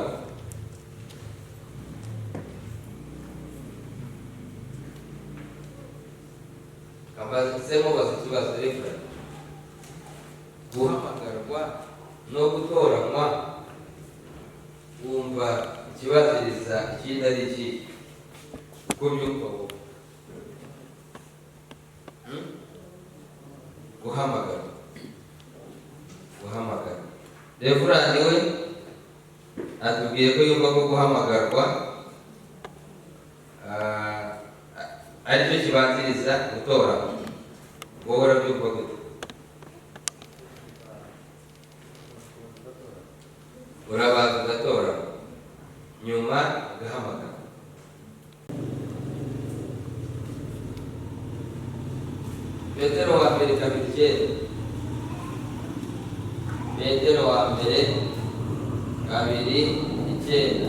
Kambazemo baza ikibazo reka. Guhamagarwa no gutoranywa, wumva ikibaziriza ikindi ari iki? Uko byumva wowe? Guhamagarwa, guhamagara. Reverend we atubwiye ko yumva ko guhamagarwa aricyo kibanziriza gutora. Wowe urabyumva gute? Urabanza ugatora, nyuma ugahamagara. Petero wa mbere 2:9. Petero wa mbere 2:9.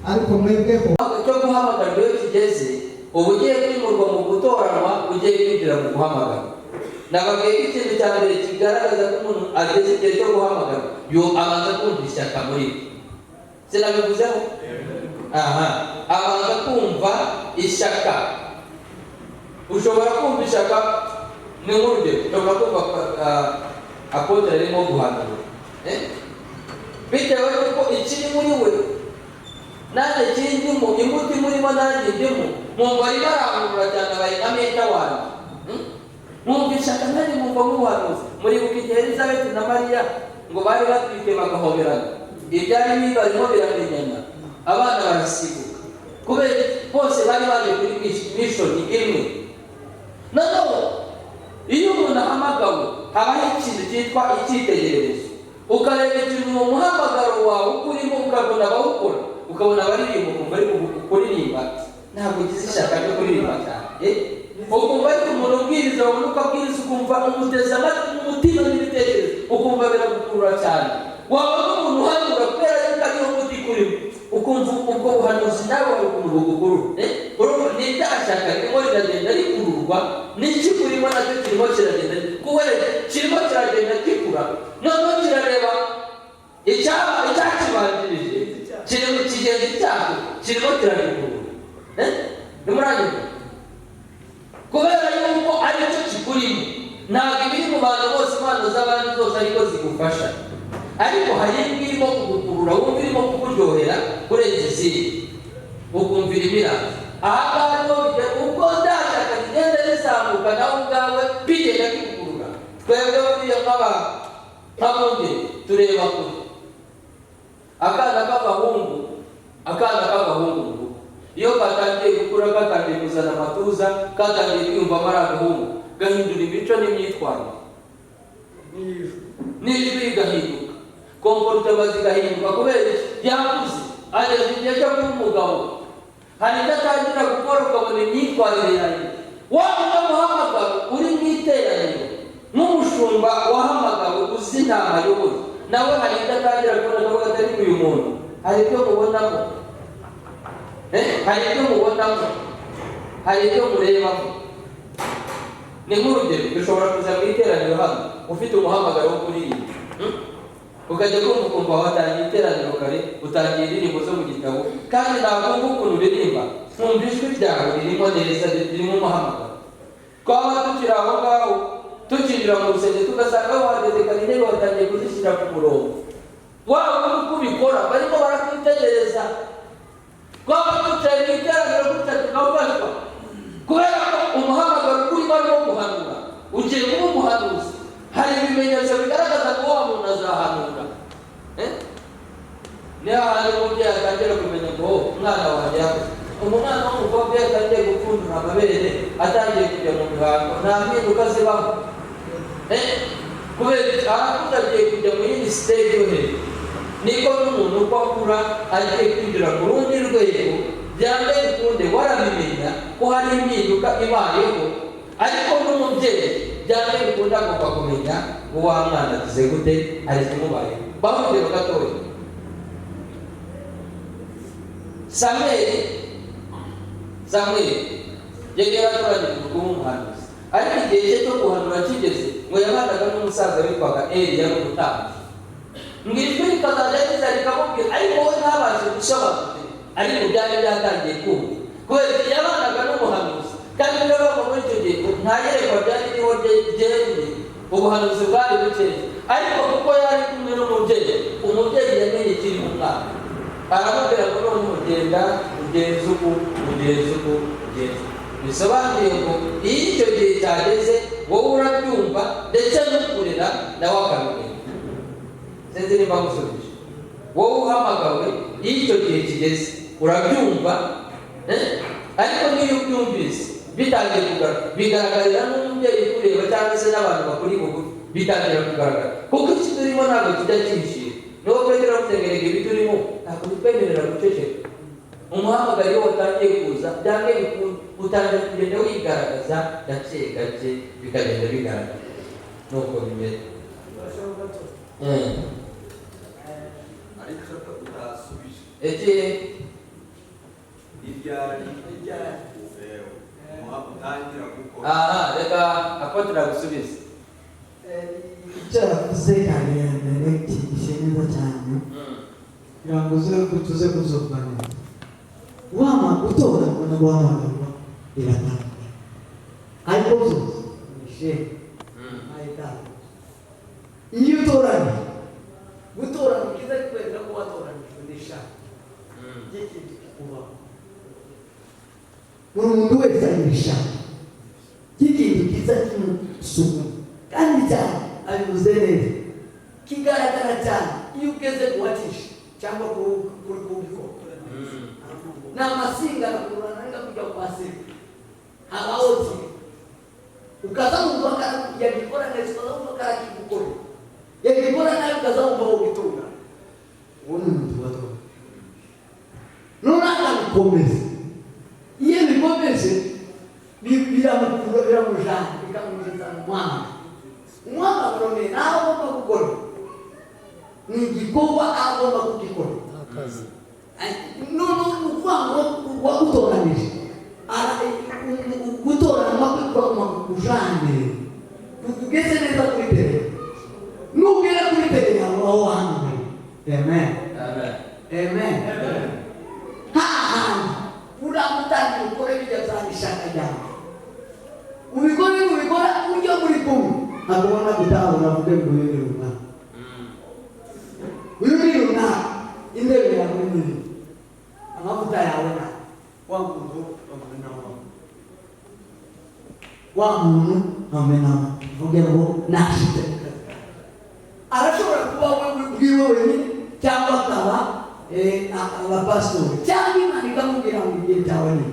Ariko mwebweho Icyo guhamagarwa iyo kigeze, uba ugiye kwimurwa mu gutoranwa, ugiye kwinjira mu guhamagarwa. Nababwiye ko ikintu cya mbere kigaragaza ko umuntu ageze igihe cyo guhamagarwa, yo abanza kumva ishyaka muri we. Sinabivuzeho? Aha, abanza kumva ishyaka. Ushobora kumva ishyaka, ni nk'urugero, ushobora kumva apotre arimo guhanura. Bitewe n'uko ikiri muri we, nanjye kindimo, imbuto imurimo nanjye ndimo, nkumva arimo arangurura cyane abaye nka meta wanjye. Nkumva ishyaka nanjye nkumva nk'ubuhanuzi. Muribuka igihe Elizabeth na Mariya ngo bari batwite bagahoberana, ibyari bibarimo biramenyana, abana barasiguka, kubera bose bari baje kuri mission imwe. Noneho iyo umuntu ahamagawe habaho ikintu cyitwa icyitegererezo, ukareba ikintu uwo muhamagaro wawe uko urimo, ukabona abawukora, ukabona abaririmba, ukumva ari kuririmba, ntabwo ugize ishyaka ryo kuririmba cyane. Ukumva ari umuntu ubwiriza, wabona uko abwiriza, ukumva umuteze amatwi umutima n'ibitekerezo, ukumva biragukurura cyane. Wabona umuntu uhanura kubera yuko ariwo muti kurimo, ukumva ubwo buhanuzi nawe wari ukuntu bugukurura. Urumva ni rya shyaka ririmo riragenda rikururwa, n'ikikurimo nacyo kirimo kiragenda, kubera kirimo kiragenda gikura, noneho kirareba icyakibanjirije, kiri mu kigenzi cyacyo, kirimo kiragikurura. Nimuranyumva? Kubera yuko aricyo kikurimo, ntabwo ibiri mu bantu bose, impano z'abandi zose ariko zigufasha, ariko hari imwe irimo kugukurura, wumva irimo kukuryohera kurenza izindi, ukumva irimo iraza. Aha ngaha niho bijya, ubwo ndashaka rigenda rizamuka nawe ubwawe bigenda bigukurura. Twebwe buriya nk'abungeri tureba kure. Akana k'agahungu, akana k'agahungu mu rugo, iyo katangiye gukura, katangiye kuzana amatuza, katangiye kwiyumvamo ari agahungu, gahindura imico n'imyitwarire, n'ijwi rigahinduka, komporutema zigahinduka. Kubera iki? Yakuze, ageze igihe cyo kuba umugabo, hari icyo atangira gukora ukabona imyitwarire yawe. Wa muhamagaro uri mu iteraniro nk'umushumba wahamagawe uzi intama ayoboye, nawe hari ibyo atangira kubona akavuga ati ariko uyu muntu hari ibyo mubonamo, hari ibyo mubonamo, hari ibyo murebamo. Ni nk'urugero, dushobora kuza mu iteraniro hano ufite umuhamagaro wo kuririmba, ukajya kumva ukumva watangiye iteraniro kare, utangiye indirimbo zo mu gitabo, kandi ntabwo ukuntu uririmba, nkumva ijwi ryawe ririmo neza, ririmo umuhamagaro. Twaba tukiri aho ngaho, tukinjira mu rusengero, tugasanga wahageze kare, intebe watangiye kuzishyira ku murongo, waba uri uko ubikora barimo barakwitegereza. Twaba twicaye mu iteraniro gutya tukafashwa, kubera ko umuhamagaro urimo ari uwo guhanura, ugiye kuba umuhanuzi, hari ibimenyetso bigaragaza ko wa muntu azahanura. Niyo hantu umubyeyi atangira kumenya ngo umwana wanjye yakoze. Umwana w'umukobwa iyo atangiye gupfundura amabere, atangiye kujya mu mihango, nta mpinduka zibaho. Kubera iki? Arakuze agiye kujya mu yindi stage yo hejuru. Niko n'umuntu uko akura agiye kwinjira ku rundi rwego, byanze bikunde warabimenya ko hari impinduka ibayeho, ariko n'umubyeyi byanze bikunde agomba kumenya ngo wa mwana agize gute, ari kumubaye. Baho urugero gatoya. Samweli yari yaratoranyijwe kuba umuhanuzi, ariko igihe cye cyo guhanura kigeze, ngo yabanaga n'umusaza witwaga Eli, yari umutambyi. Ngo ijwi rikazajya riza rikamubwira, ariko we ntabashe gusobanukirwa, ariko byari byatangiye kumva kubera ko yabanaga n'umuhanuzi. Kandi niba muri icyo gihe nta yerekwa ryari ririho ryeruye, ubuhanuzi bwari bukeya, ariko kuko yari kumwe n'umubyeyi, umubyeyi yamenye ikiri mu mwana, aramubwira ngo noneho ugenda ugenze uku, ugenze uku, ugenze uku. Bisobanuye ngo iyo icyo gihe cyageze, wowe urabyumva, ndetse n'ukurera nawe akabimenya. Sinzi nimba musubije. Wowe uhamagawe, iyo icyo gihe kigeze urabyumva, ariko n'iyo ubyumvise bitangiye kugaragara, bigaragarira n'umubyeyi ukureba cyangwa se n'abantu bakuri bugufi, bitangira kugaragara, kuko iki turimo ntabwo kijya cyishira. Niwo Petero avuze ngo erega ibi turimo ntabwo bitwemerera guceceka. Umuhamagaro iyo watangiye kuza, byange bikunde utangira kugenda wigaragaza gake gake, bikagenda bigaragara nuko bimeze. Ariko utasubije. Iki? Iryari utangira gukora? Aha, reka apôtre agusubize. Icyo yavuze cyane mbere cyigishe neza cyane, kugira ngo uze tuze kuzumva neza. Wama gutora no guhamagarwa biratandukanye, ariko byose ni shema ayitanga. Iyo utoranyije, gutoranya byiza kikwereka ko watoranijwe n'ishaka ry'ikintu kikubaho. Buri muntu wese agira ishaka ry'ikintu cyiza kimusukuma, kandi cyane abivuze neza, kigaragara cyane iyo ugeze kuwatisha cyangwa kuri kubikora. Ni amasinga arakururana, ariko kujya ku masinga habaho kimwe, ukaza wumva yagikora neza, ukaza wumva karakigukora, yagikora nabi ukaza wumva wogitunga. Uwo ni umuntu watora, none akabikomeza. Iyo bikomeje biramukura, biramujana, bikamugeza mu mwanga. Umuhamagaro ni nawe agomba gukora, ni igikorwa agomba kugikora. None ni ukuvuga ngo wagutoranije, gutoranywa kwe kuraguma kukujane kukugeze neza kuri tere. Nugera kuri tere yawe aho wahamagaye, amen. Amen. Amen. Hahandi uramutangira ukore bijya byaba ishaka ryawe, ubikore, nubikora ujya muri kumwe akubona gutahura, avuge ngo uyu ni runaka, uyu ni runaka, intebe yawe ni iyi, amavuta yawe na wa muntu bamena wa muntu bamena, uvuge ngo nashyize mu kazi kawe. Arashobora kuba we ubwiwe wenyine, cyangwa akaba abapasitori, cyangwa Imana ikamubwira ngo igihe cyawe ni.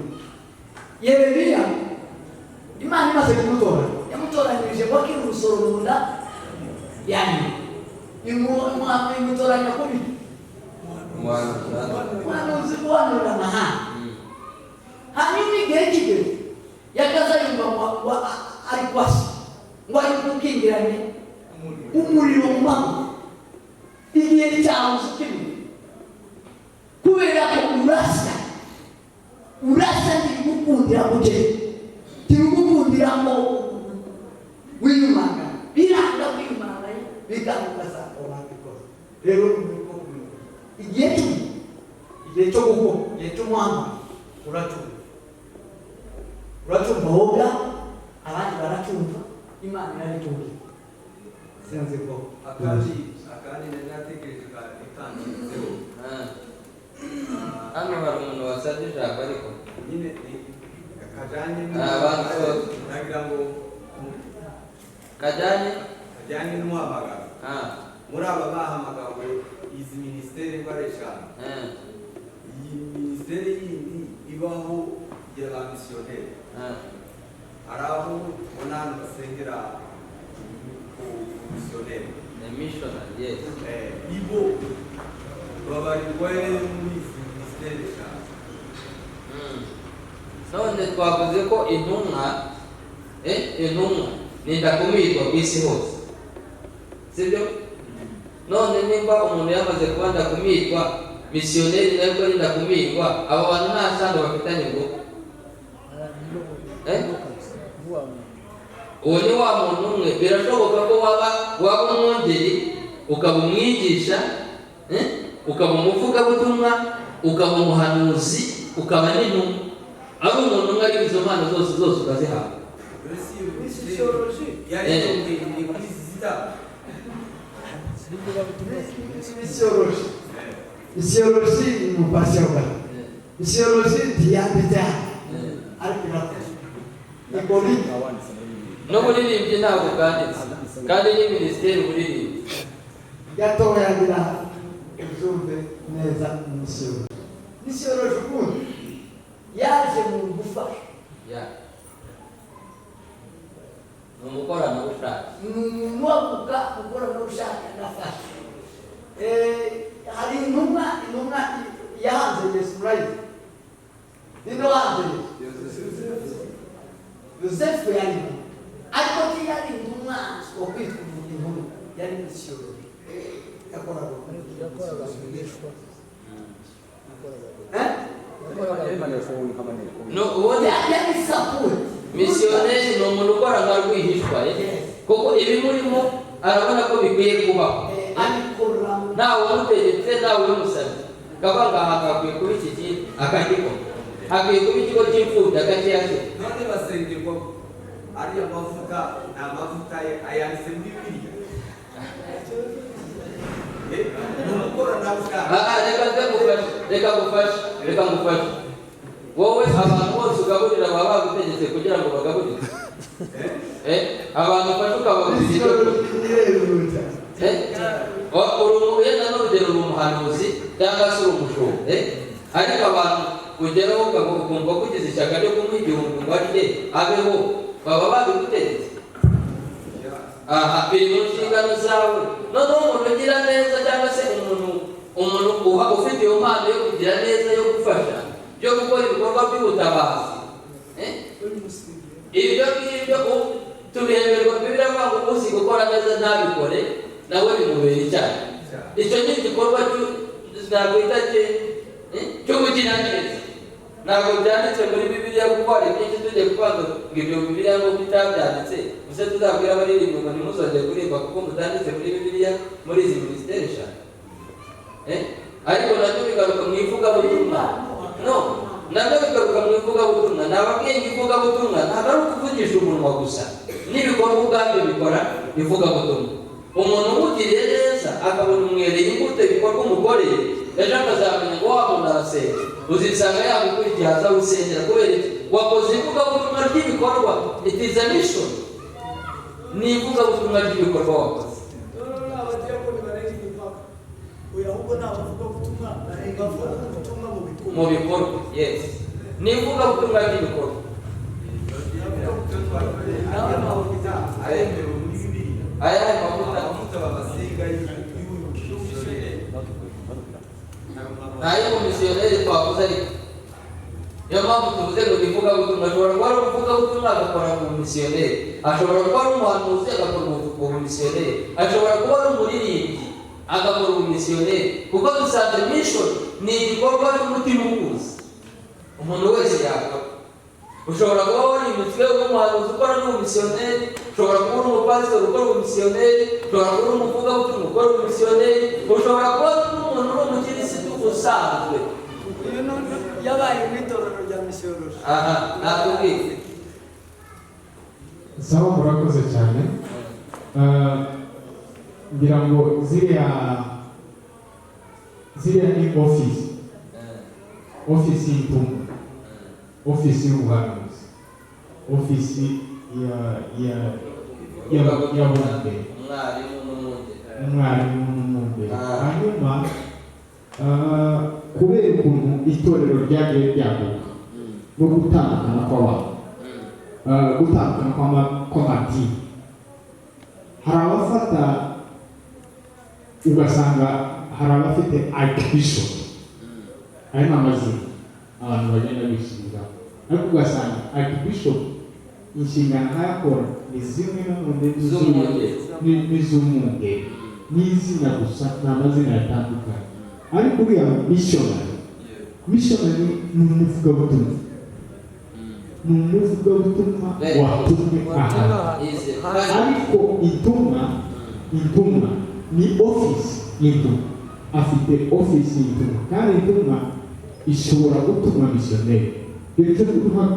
Yeremiya, Imana imaze kumutora, yamutoranyirije ngo akiri urusoro mu nda yani imutoranya kubi umuhanuzi, guhanurira amahanga. Hanyuma igihe kigeze yakaza yumva ngo ari kwasa, ngo ari gukingiranye umuriro mu maboko. Igihe cyawe ukimwe, kubera ko urasa, urasa, ntibigukundira kugera, ntibigukundira ngo wiyumanga, biranga kwiyumanganya, bikanga, ugasanga wabikoze. Rero ni uko igihe cyo, igihe cyo gukora, igihe cy'umuhamagaro, uracyumva, uracyumva woga, abandi baracyumva, Imana irabitubwira. Sinzi ko Akandi nari natekereje itangirizeho. Hano hari umuntu wasabye ijambo, ariko nyine kajyanye Bantu. Nagira ngo Kajyanye kajyanye n'umuhamagaro. Muri aba bahamagawe, izi minisiteri uko ari eshanu, iyi minisiteri yindi ibaho ya ba misiyoneri, hari aho tubona hano basengera ku misiyoneri. Ni missionary, yes. Ibo babarirwa muri izi minisiteri eshanu? None twavuze ko intumwa, intumwa ni ndakumirwa ku isi hose. Sibyo? None nimba umuntu yamaze kuba ndakumirwa, misiyoneri nawe ko ari ndakumirwa, abo bantu nta sano bafitanye ngo uwo ni wa muntu umwe. Birashoboka ko waba umwungeri, ukaba umwigisha, ukaba umuvugabutumwa, ukaba umuhanuzi, ukaba n'intumwa, ari umuntu umwe, ariko izo mpano zose zose ukazihabwa. Misiyoloji ni umupasiyonga. Misiyoloji ntiyanditse ariko irakoze. N'uburirimbyi ntabwo bwanditse, kandi ni minisiteri uburirimbyi. Gatoya ngira uzumve neza misiyoloji. Misiyoloji ubundi yaje mu gufasha. Ni umukoranabushake. Ni umuntu wavuga umukoranabushake agafasha. Hari intumwa yahanze Yesu, murayizi? Ninde wahanze Yesu? Yosefu yari intumwa, ariko ntiyari intumwa wo kwitwa intumwa, yari misiyoloji. Yakoraga yari sapoti. Misiyoneri ni umuntu ukora nka rwihishwa, kuko ibimurimo arabona ko bikwiye kubaho, ntawe umutegetse, ntawe ubimusabye. Kavuga ngo aha hakwiye kuba iki kintu, akagikora. Hakwiye kuba ikigo cy'imfubyi, akakihashyira. None basengerwa ariya mavuta ni amavuta ayanditse muri Bibiliya. Reka ngufashe. Wowe abantu bose ugaburira baba bagutegetse kugira ngo bagaburire. Abantu ufashe ukabagurira ibyo kurya. Yenda n'urugero uri umuhanuzi cyangwa se uri umushumba, ariko abantu ugeraho ukumva ko ugize ishyaka ryo kumuha 1000 ngo arye abeho, baba babigutegetse. Aha biri mu nshingano zawe. Noneho umuntu ugira neza cyangwa se umuntu ufite iyo mpano yo kugira neza, yo gufasha, yo gukora ibikorwa by'ubutabazi, ibyo ngibyo tubihemerwa. Bibiliya ivuga ngo uzi gukora neza ntabikore nawe bimubera icyaha. Icyo ni igikorwa nakwita cyo kugira neza. Ntabwo byanditse muri Bibiliya, kuko hari byinshi tugiye kuvuga ngo ibyo Bibiliya ngo bitabyanditse, gusa tuzabwira abaririmba ngo ntimuzongere kuririmba kuko mutanditse muri Bibiliya muri izi minisiteri eshanu. Ariko nabyo bigaruka mu ivugabutumwa. No, nabyo bigaruka mu ivugabutumwa. Nababwiye ngo ivugabutumwa ntabwo ari ukuvugisha umunwa gusa, n'ibikorwa ubwabyo bikora ivugabutumwa. Umuntu umugiriye neza akabona umwereye imbuto ibikorwa umukoreye, ejo akazamenya ngo wa muntu arasenga, uzisanga yagukurikiye aza gusengera. Kubera iki? Wakoze ivugabutumwa ry'ibikorwa. It is a mission. Ni ivugabutumwa ry'ibikorwa wakoze. Mu bikorwa, yes, ni ivugabutumwa ry'ibikorwa. Aya mavuta babasiga ntayo umumisiyoneri twavuze, ariko niyo mpamvu tuvuze ngo ivugabutumwa. Ashobora kuba ari umuvugabutumwa agakora ubumisiyoneri, ashobora kuba ari umuhanuzi agakora ubumisiyoneri, ashobora kuba ari umuririmbyi agakora ubumisiyoneri, kuko dusanze mission ni igikorwa cy'umutima ukuze umuntu wese yakora. Ushobora kuba warimutswe uri umuhanuzi ukora n'ubumisiyoneri, ushobora kuba uri umupasitori ukora ubumisiyoneri, ushobora kuba uri umuvugabutumwa ukora ubumisiyoneri, ushobora kuba uri umuntu uri umukirisitu usanzwe. Yabaye mu itorero rya misiyoloji. Aha, natubwiye. Sawa, murakoze cyane. Ngira ngo ziriya ni ofisi y'intumwa, ofisi y'ubuhanuzi, ofisi ya y'abungeri, umwarimu n'umwungeri. Hanyuma kubera ukuntu itorero ryagiye ryaguka no gutandukana kw'abantu, gutandukana kw'amadini, hari abafata ugasanga hari abafite archbishop, aya ni amazina abantu bagenda bishyiriraho, ariko ugasanga archbishop inshingano nkayakora ni zimwe n'iz'umwungeri. Ni izina gusa, ni amazina yatandukanye. Ariko uriya missionary ni umuvugabutumwa, ni umuvugabutumwa watumwe ahantu. Ariko intumwa ni office y'intumwa, afite office y'intumwa, kandi intumwa ishobora gutuma misiyoneri. Ndetse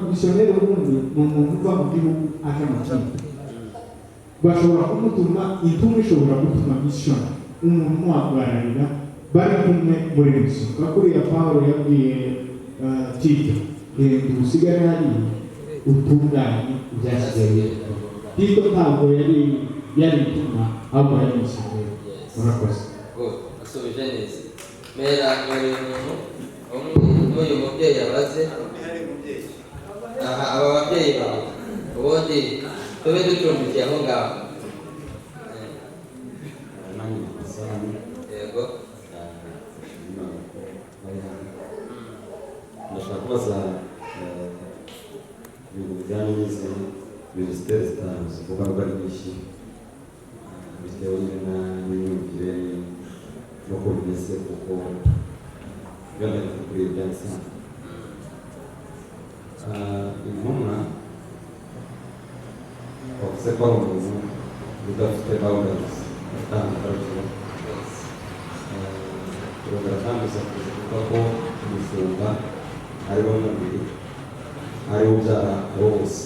misiyoneri ubundi ni umuntu uva mu gihugu aja mu kindi, bashobora kumutuma. Intumwa ishobora gutuma misiyoneri, umuntu umuhagararira bari kumwe muri misiyo, nka kuriya Pawulo yabwiye Tito: "Genda usigare hariya utunganye ibyasigaye." Tito ntabwo yari intumwa, ahubwo yari misiyoneri. Murakoze. Good, asubije neza. Mera buri muntu umwe n'uyu mubyeyi abaze aha, aba babyeyi bawe, ubundi tube ducumbikiye aho ngaho. Nanjye isahani. Yego. Imana ko bari hano. Ndashaka kubaza ibintu bijyanye n'izi minisiteri zitanu zivuga ko ari nyinshi, bitewe nyine n'imyumvire n'uko bimeze, kuko byanditse kuri ibi byanditse hano. Intumwa bavuze ko ari umuntu udafite boundaries, udafite ahantu agarukira. Turongera kandi uza kuza kuvuga ko umushumba ari we mubiri, ari we ubyara abo bose.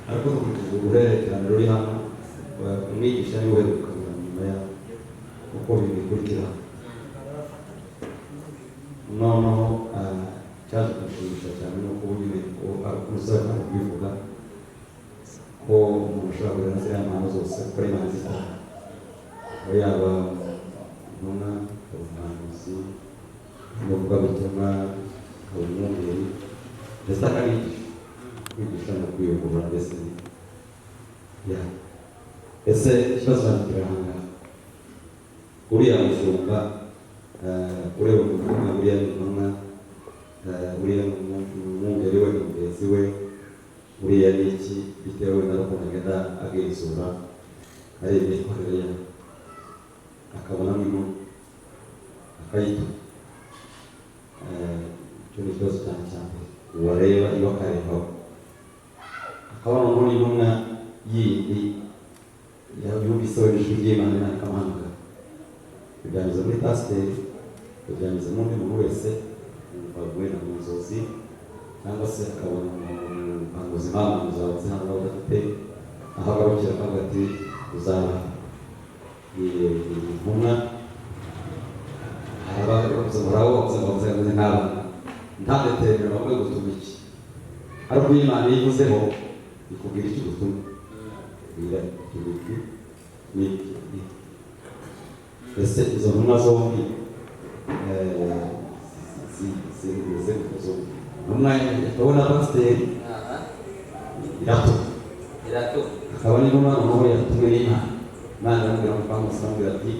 Ariko dukurikije uruhererekane ruri hano, umwigisha niwe uheruka nyuma ya uko bibikurikira. Noneho cyaje kunshimisha cyane ni uko nyine uza kubivuga ko umuntu ashobora kugira na ziriya mpano zose, kuko ari impano zitanu, aho yaba intumwa, akaba umuhanuzi, umuvugabutumwa, akaba umwungeri, ndetse akanigisha. Kwigisha no kwiyungura mbese ya. Ese ikibazo cyanjye kiri aha ngaha: uriya mushumba, ureba umuntu, uriya ni intumwa, uriya ni umwungeri we, ni mugenzi we, uriya ni iki? Bitewe na ukuntu agenda agenzura, areba imyitwarire ye, akabonamo intumwa akayituma. Icyo ni ikibazo cyane cya mbere. Wareba iyo akarebaho akabona umuntu intumwa yindi yumvise we ijwi ry'Imana, Imana ikamuhamagara, ibyanyuze muri pasiteri, ibyanyuze mu undi muntu wese, yumva wenda mu nzozi, cyangwa se akabona umuhanuzi, nk'abahanuzi babuze hano badafite aho agarukira, akavuga ati uzaba intumwa. Hari abavuze ngo bavuze ngo bavuze ngo nk'abana nta determine bavuga gutuma iki, ariko iyo Imana ivuzeho ikubwira icyo gutuma, ikubwira iki n'iki n'iki n'iki. Ese izo ntumwa zombi zimeze gute zombi? Intumwa yatowe na pasiteri iratuma, iratuma, akaba n'intumwa noneho yatumwe n'Imana. Imana iramubwira ngo Mose, aramubwira ati: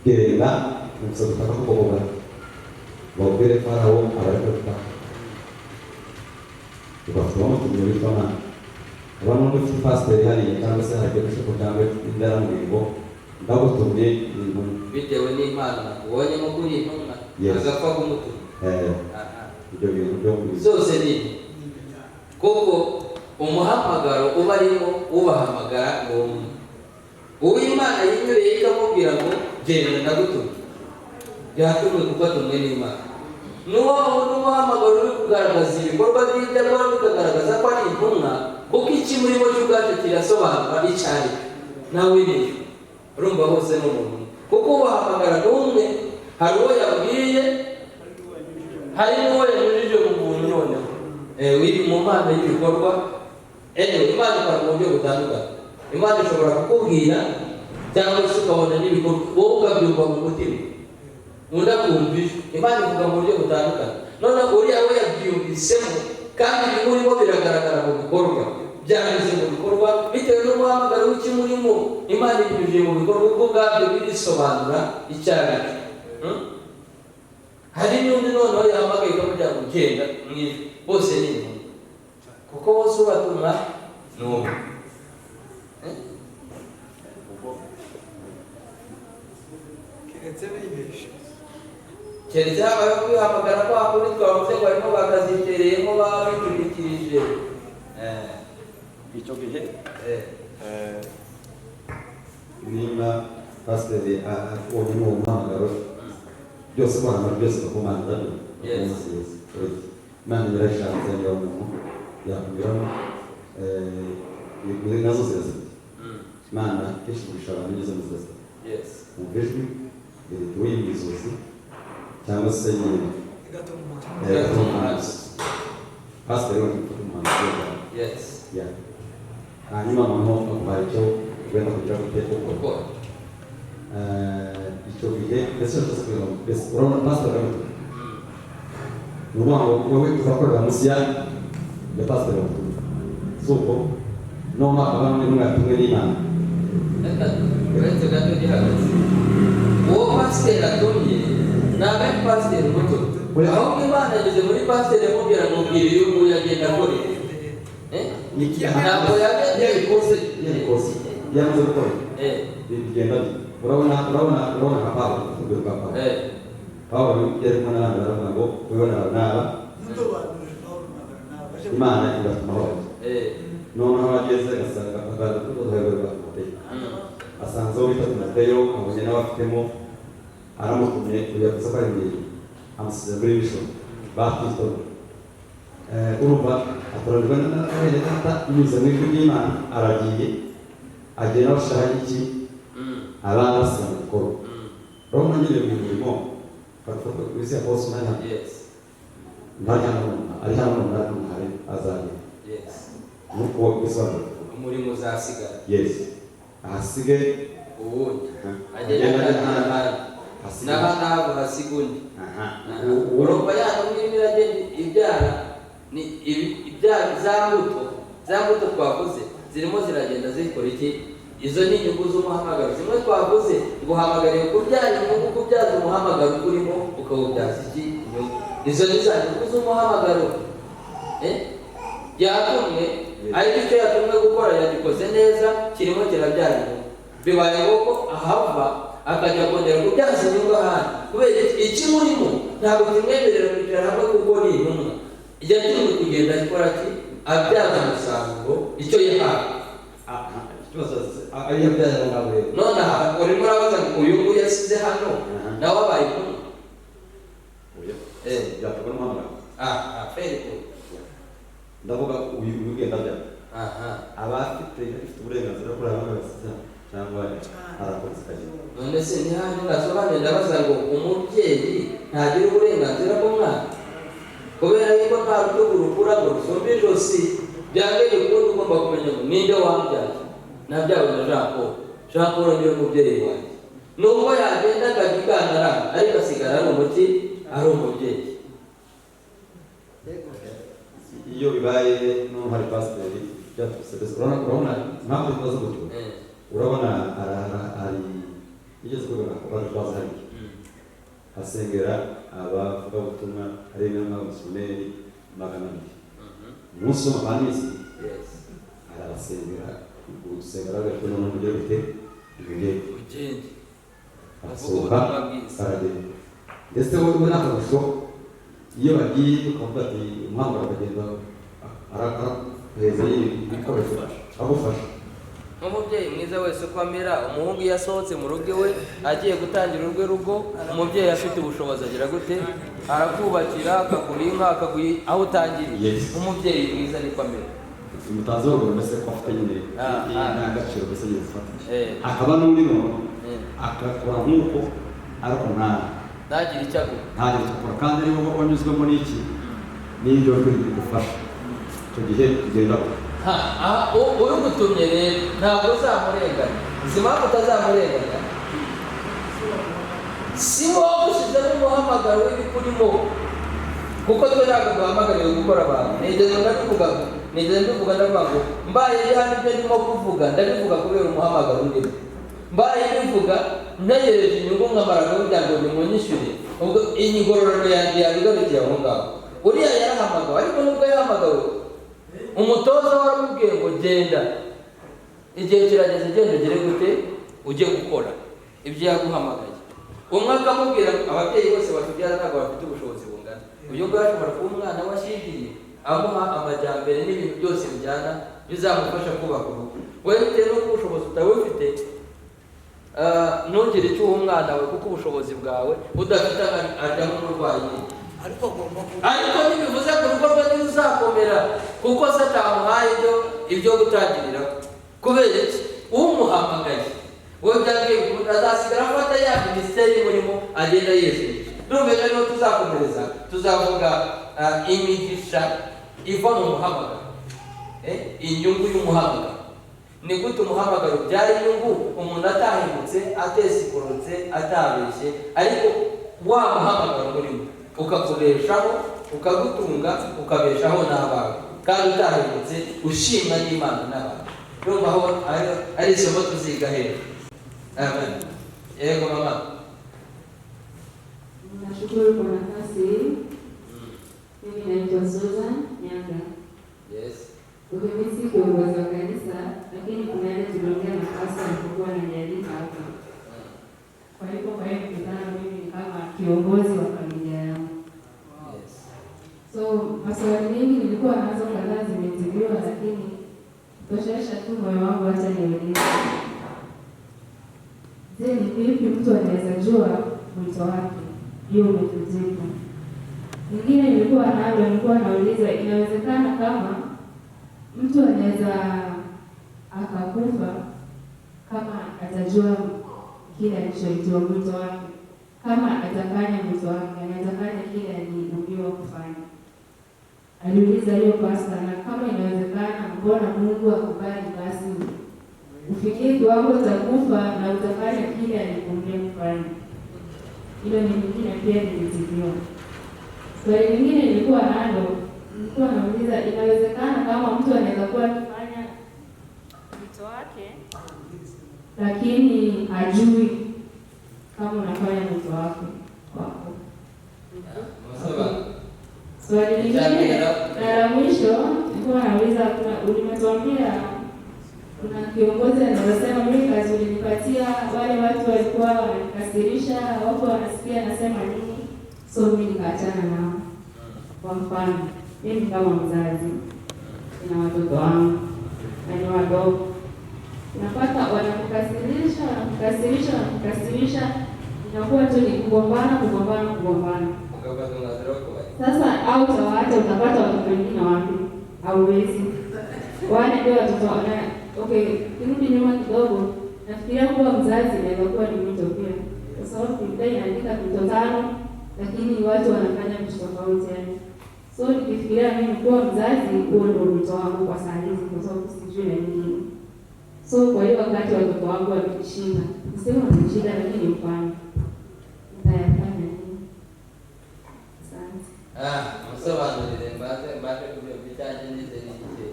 "Genda umusabye utaka kubohoga, babwire Farawo abareke gutaha." Ugafite uwamutumye witwa Mana, aba n'undi ufite pasiteri hariya cyangwa se arikebishopu cyangwa indi, aramubwira ngo ndagutumye, ni intumwa. Bitewe n'impano ubonyemo kuri intumwa, agapfa kumutuma. Ibyo bintu byo kwiza zose ni kuko umuhamagaro uba arimo ubahamagara ni umwe. Uw'Imana yinyuriye ikamubwira ngo genda ndagutumye, yatumwe kuko atumwe n'Imana. N'uwo n'umuhamagaro uri kugaragaza ibikorwa by'ibyo akora bikagaragaza ko ari intumwa, kuko ikimurimo cy'ubwacyo kirasobanura icyo ari cyo, nawe niyo urumva bose ni umuntu umwe, kuko ubahamagara ni umwe. Hari uwo yabwiye, hari n'uwo yanyujije mu muntu. Noneho wiri mu mpano y'ibikorwa. Anyway, Imana ikora mu buryo butandukanye. Imana ishobora kukubwira cyangwa se ukabona n'ibikorwa, wowe ukabyumva mu mutima, undi akumva ijwi. Imana ivuga mu buryo butandukanye. Noneho uriya we yabyiyumvisemo, kandi ibimurimo biragaragara mu bikorwa, byanyuze mu bikorwa bitewe n'umuhamagaro w'ikimurimo. Imana ibinyujije mu bikorwa, kuko ubwabyo birisobanura icyo ari cyo. Hari n'undi noneho yahamagaye ikamubwira ngo genda mu ijwi. Bose ni intumwa, kuko bose ubatuma ni umwe. Keretse habayeho kwihamagara kwa kundi twavuze ngo harimo bakazitereyemo baba bicurikirije. Icyo gihe nimba pasiteri abonye uwo muhamagaro, byose guhamagara byose bakomanda. Imana yarashatse niba umuntu yakunyuramo, nazo zirazibye. Imana kenshi kurisha abantu igeze mu zirasabye wumva ijwi rituye mu izozi cyangwa se nyine pasiteri we gufata umuhanzi. Hanyuma noneho akubaha icyo ugomba kugira gute ukora icyo gihe. Mbese urashaka kugira ngo mbese urabona pasiteri aragutumye, ni ukuvuga ngo wowe urakorera munsi ya pasiteri wagutumye, si uko? Noneho akaba n'umwe yatumwe n'Imana. Uretse gato gihagaze, uwo pasiteri atumye ntabwo ari pasiteri muto, ahubwo Imana yageze muri pasiteri amubwira ngo mbwira uyu nguyu agenda akora. Ntabwo yabikoze, yabikoze, yamaze gukora bigenda. Urabona nka Pawulo, urugero rwa Pawulo. Pawulo yari kumwe n'abandi, baravuga ngo wewe na Barinaba Imana ibatuma aho bajya. Noneho ageze agasanga rwa Timoteyo, asanze uwo bita Timoteyo, abonye nawe afitemo, aramutumye. Yavuze ko ari mirimo amusize muri bishop batitoye. Urumva atoranijwe na bene data binyuze mu ijwi ry'Imana, aragiye agenda bashaka iki abana basiga mu gikorwa. Urabona nyine mu murimo w'isi ya bose umwanya ntari hano, ari hano ntari azagenda nuko bisobanura umurimo uzasigara. Yes, ahasige uwundi agenda ahandi n'aha ntabwo hasiga undi. Urumva ya ntumwa irimo iragenda ibyara ni ibyara za mbuto twavuze, zirimo ziragenda zikora iki? Izo ni inyungu z'umuhamagaro zimwe twavuze ngo uhamagariwe kubyara inyungu, kubyaza umuhamagaro urimo ukawubyaza iki? Inyungu. Izo ni za nyungu z'umuhamagaro yatumwe, ariko icyo yatumwe gukora yagikoze neza, kirimo kirabyara inyungu. Bibaye ko ahava akajya kongera kubyaza inyungu ahandi, kubera ikimurimo ntabwo kimwemerera kwicara hamwe, kuko ni intumwa yatumwe kugenda akora iki? Abyaza umusaruro icyo yahawe. None aha urimo urabaza ngo uyu nguyu yasize hano nawe abaye intumwa? Byaterwa n'umuhamagaro. Ndavuga uyu ugenda ajya aba afite uburenganzira kuri abo basize cyangwa arakomeza akagenda. None se ntihandi nasobanuye, ndabaza ngo umubyeyi ntagira uburenganzira bw'umwana? Kubera yuko nta rutugu rukura ngo rusumbe ijosi, byangeye ukundi ugomba kumenya ngo ninde wambyaye. Nabyawe na Jean Paul. Jean Paul niwe mubyeyi wanjye. Nubwo yagenda akajya ikantarama, ariko asigara ari umuti, ari umubyeyi. Iyo bibaye noneho hari pasiteri byaturutse, urabona impamvu ikibazo gutyo, urabona hari igeze kubona ko bazi hariya asengera abavugabutumwa hari n'abamisiyoneri 200 umunsi w'amapanisi arabasengera gusengera bagafite noneho mujye gute ugende arasohoka aragenda. Ndetse wowe n'akarusho iyo bagiye ukavuga ati umuhanga akagenda araguheza ibikoresho agufasha. Nk'umubyeyi mwiza wese uko amera, umuhungu iyo asohotse mu rugo iwe agiye gutangira urwe rugo, umubyeyi afite ubushobozi agira gute? Arakubakira, akagura inka, akaguha aho utangiriye. Umubyeyi mwiza niko amera. Umutanzi w'urugo mbese ko afite nyine indangagaciro mbese nyine zifata, akaba n'undi muntu agakora nk'uko ariko ntagire icyo akora, ntagire icyo akora, kandi ari wowe wanyuzwemo n'iki n'ibyo bigufasha icyo gihe tugenda. Urugutumye rero ntabwo uzamurenganya. Izi mpamvu utazamurenganya, si wowe ushyizemo umuhamagaro w'ibikurimo, kuko twe ntabwo duhamagariwe gukora abantu. Nigeze ndabivuga ndavuga ngo mbaye ndi hano ibyo ndimo kuvuga ndabivuga kubera umuhamagaro urimo. Mbaye mbivuga ntegereje inyungu nkamara kugira ngo nimunyishyure, ubwo ingororano yanjye yabigarukiye aho ngaho. Uriya yarahamagawe, ariko nubwo yahamagawe umutoza waramubwiye ngo genda, igihe kirageze, genda ugere gute ujye gukora ibyo yaguhamagaye. Umwe akamubwira, ababyeyi bose batubyara ntabwo bafite ubushobozi bungana. Uyu nguyu ashobora kuba umwana we ashingiye amuha amajyambere n'ibintu byose bijyana bizamufasha kubaka urugo. Wowe bitewe n'uko ubushobozi utabufite, ntugire icyo uha umwana wawe kuko ubushobozi bwawe udafite arya nk'umurwayi. Ariko ntibivuze ngo urugo rwe ntiruzakomera kuko se atamuhaye ibyo gutangiriraho. Kubera iki? Umuhamagaye wowe byabwiye azasigara afata ya minisiteri y'umurimo agenda yejeje. Ndumva rero niho tuzakomereza, tuzavuga imigisha iva mu muhamagaro, inyungu y'umuhamagaro. Ni gute umuhamagaro ubyara inyungu umuntu atahindutse, atesikorotse, atabeshye, ariko wa muhamagaro murimo ukakubeshaho, ukagutunga, ukabeshaho n'abawe, kandi utahindutse ushimwa n'Imana n'abantu. Ndumva aho ari isomo tuziga hejuru. Amen. Yego mama. Nashukuru kwa nafasi hii. Mimi naitwa Susan Nyanga. Yes. Mimi si kiongozi wa kanisa, lakini kuna yale tuliongea na pasta alipokuwa ananialika hapa. Kwa hivyo kwa hiyo mkutano mimi ni kama kiongozi wa familia yangu. Yes. So maswali mengi nilikuwa nazo kadhaa zimejibiwa, lakini toshesha tu moyo wangu, acha niulize. Je, ni vipi mtu anaweza jua mwito wake? Hiyo umetujibu. Nyingine nilikuwa nayo, nilikuwa nauliza inawezekana kama mtu anaweza akakufa kama atajua kile alichoitiwa mwito wake, kama atafanya mwito wake, anaweza fanya kile aliambiwa kufanya. Aliuliza hiyo pasta, na kama inawezekana, mbona Mungu akubali basi ufikie kiwango cha kufa na utafanya kile alikuambia kufanya? Hilo ni nyingine pia nilijibiwa. Swali lingine nilikuwa nalo, nilikuwa nauliza inawezekana kama mtu anaweza kuwa akifanya mwito wake lakini hajui kama unafanya mwito wake wako. Swali lingine na la mwisho nilikuwa nauliza, ulimetuambia kuna kiongozi anasema mimi kazi ulinipatia, wale watu walikuwa wananikasirisha, wako wanasikia nasema nini, so mimi nikaachana nao. Kwa mfano, mimi kama mzazi nina watoto wangu na ni wadogo, unapata wanakukasirisha, wanakukasirisha, wanakukasirisha, inakuwa tu ni kugombana, kugombana, kugombana. Sasa au utawaacha, utapata watoto wengine wapi? Hauwezi. Wale ndio watoto wana. Okay, kirudi nyuma kidogo, nafikiria kuwa mzazi inaweza kuwa ni mwito pia. Kwa sababu Biblia inaandika mito 5, lakini watu wanafanya vitu tofauti yani. So nikifikiria mimi kuwa mzazi, huo ndio mwito wangu kwa saa hizi, kwa sababu sijui na nini. So kwa hiyo wakati watoto wangu wamenishinda, nisema wamenishinda lakini mfano nitayafanya nini? Asante. Musobanurire mbaze kubyo bijyanye n'ize n'igihe.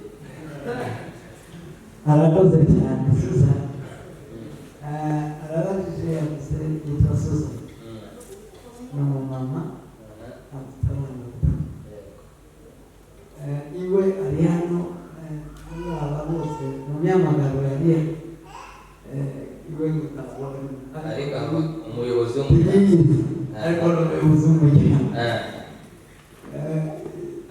Arakoze cyane Susan. Arabajije yavuze yitwa Susan. Ni umumama afite abana batatu. Iwe ari hano muri aba bose mu myamagaro yari iwe ntabwo ariko umuyobozi w'umuryango. Ariko ni umuyobozi w'umuryango.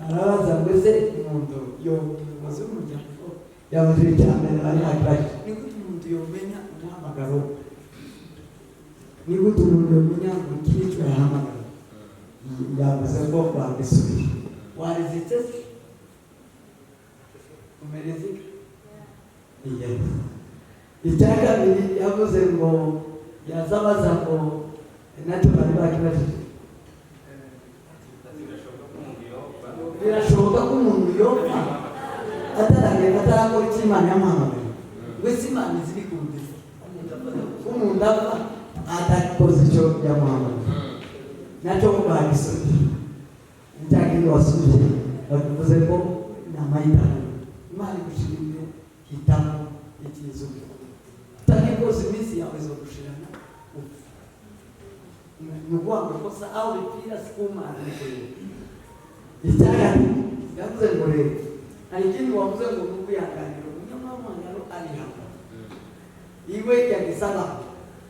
Arabaza ngo ese umuntu yo umuyobozi w'umuryango yavuze icya mbere bari bakibajije, ni gute umuntu yomenya umuhamagaro? Ni gute umuntu yomenya ngo iki yahamagara? Yavuze ko babisubije. Warizitse se? Umerezika? Yes. Icya kabiri yavuze ngo yazabaza ngo nacyo bari bakibajije, birashoboka ko umuntu yopfa ataragenda atarakora icyo Imana yamuhamagaye. Wese Imana izibikundira ko umuntu apfa atakoze icyo yamuhamagaye, nacyo bagisubije. Icya kindi wasubije bavuze ko ni amahitamo. Imana igushimire hitamo icyiza utagikoze iminsi yawe izogushirana upfa. Ni ukuvuga ngo ikosa aho ripfira si ku Mana ni kuri wowe. Icya gatatu yavuze ngo rero hari ikindi wavuze ngo ni ukwihanganira umunyamahanga arihangana. Iwe yagisaba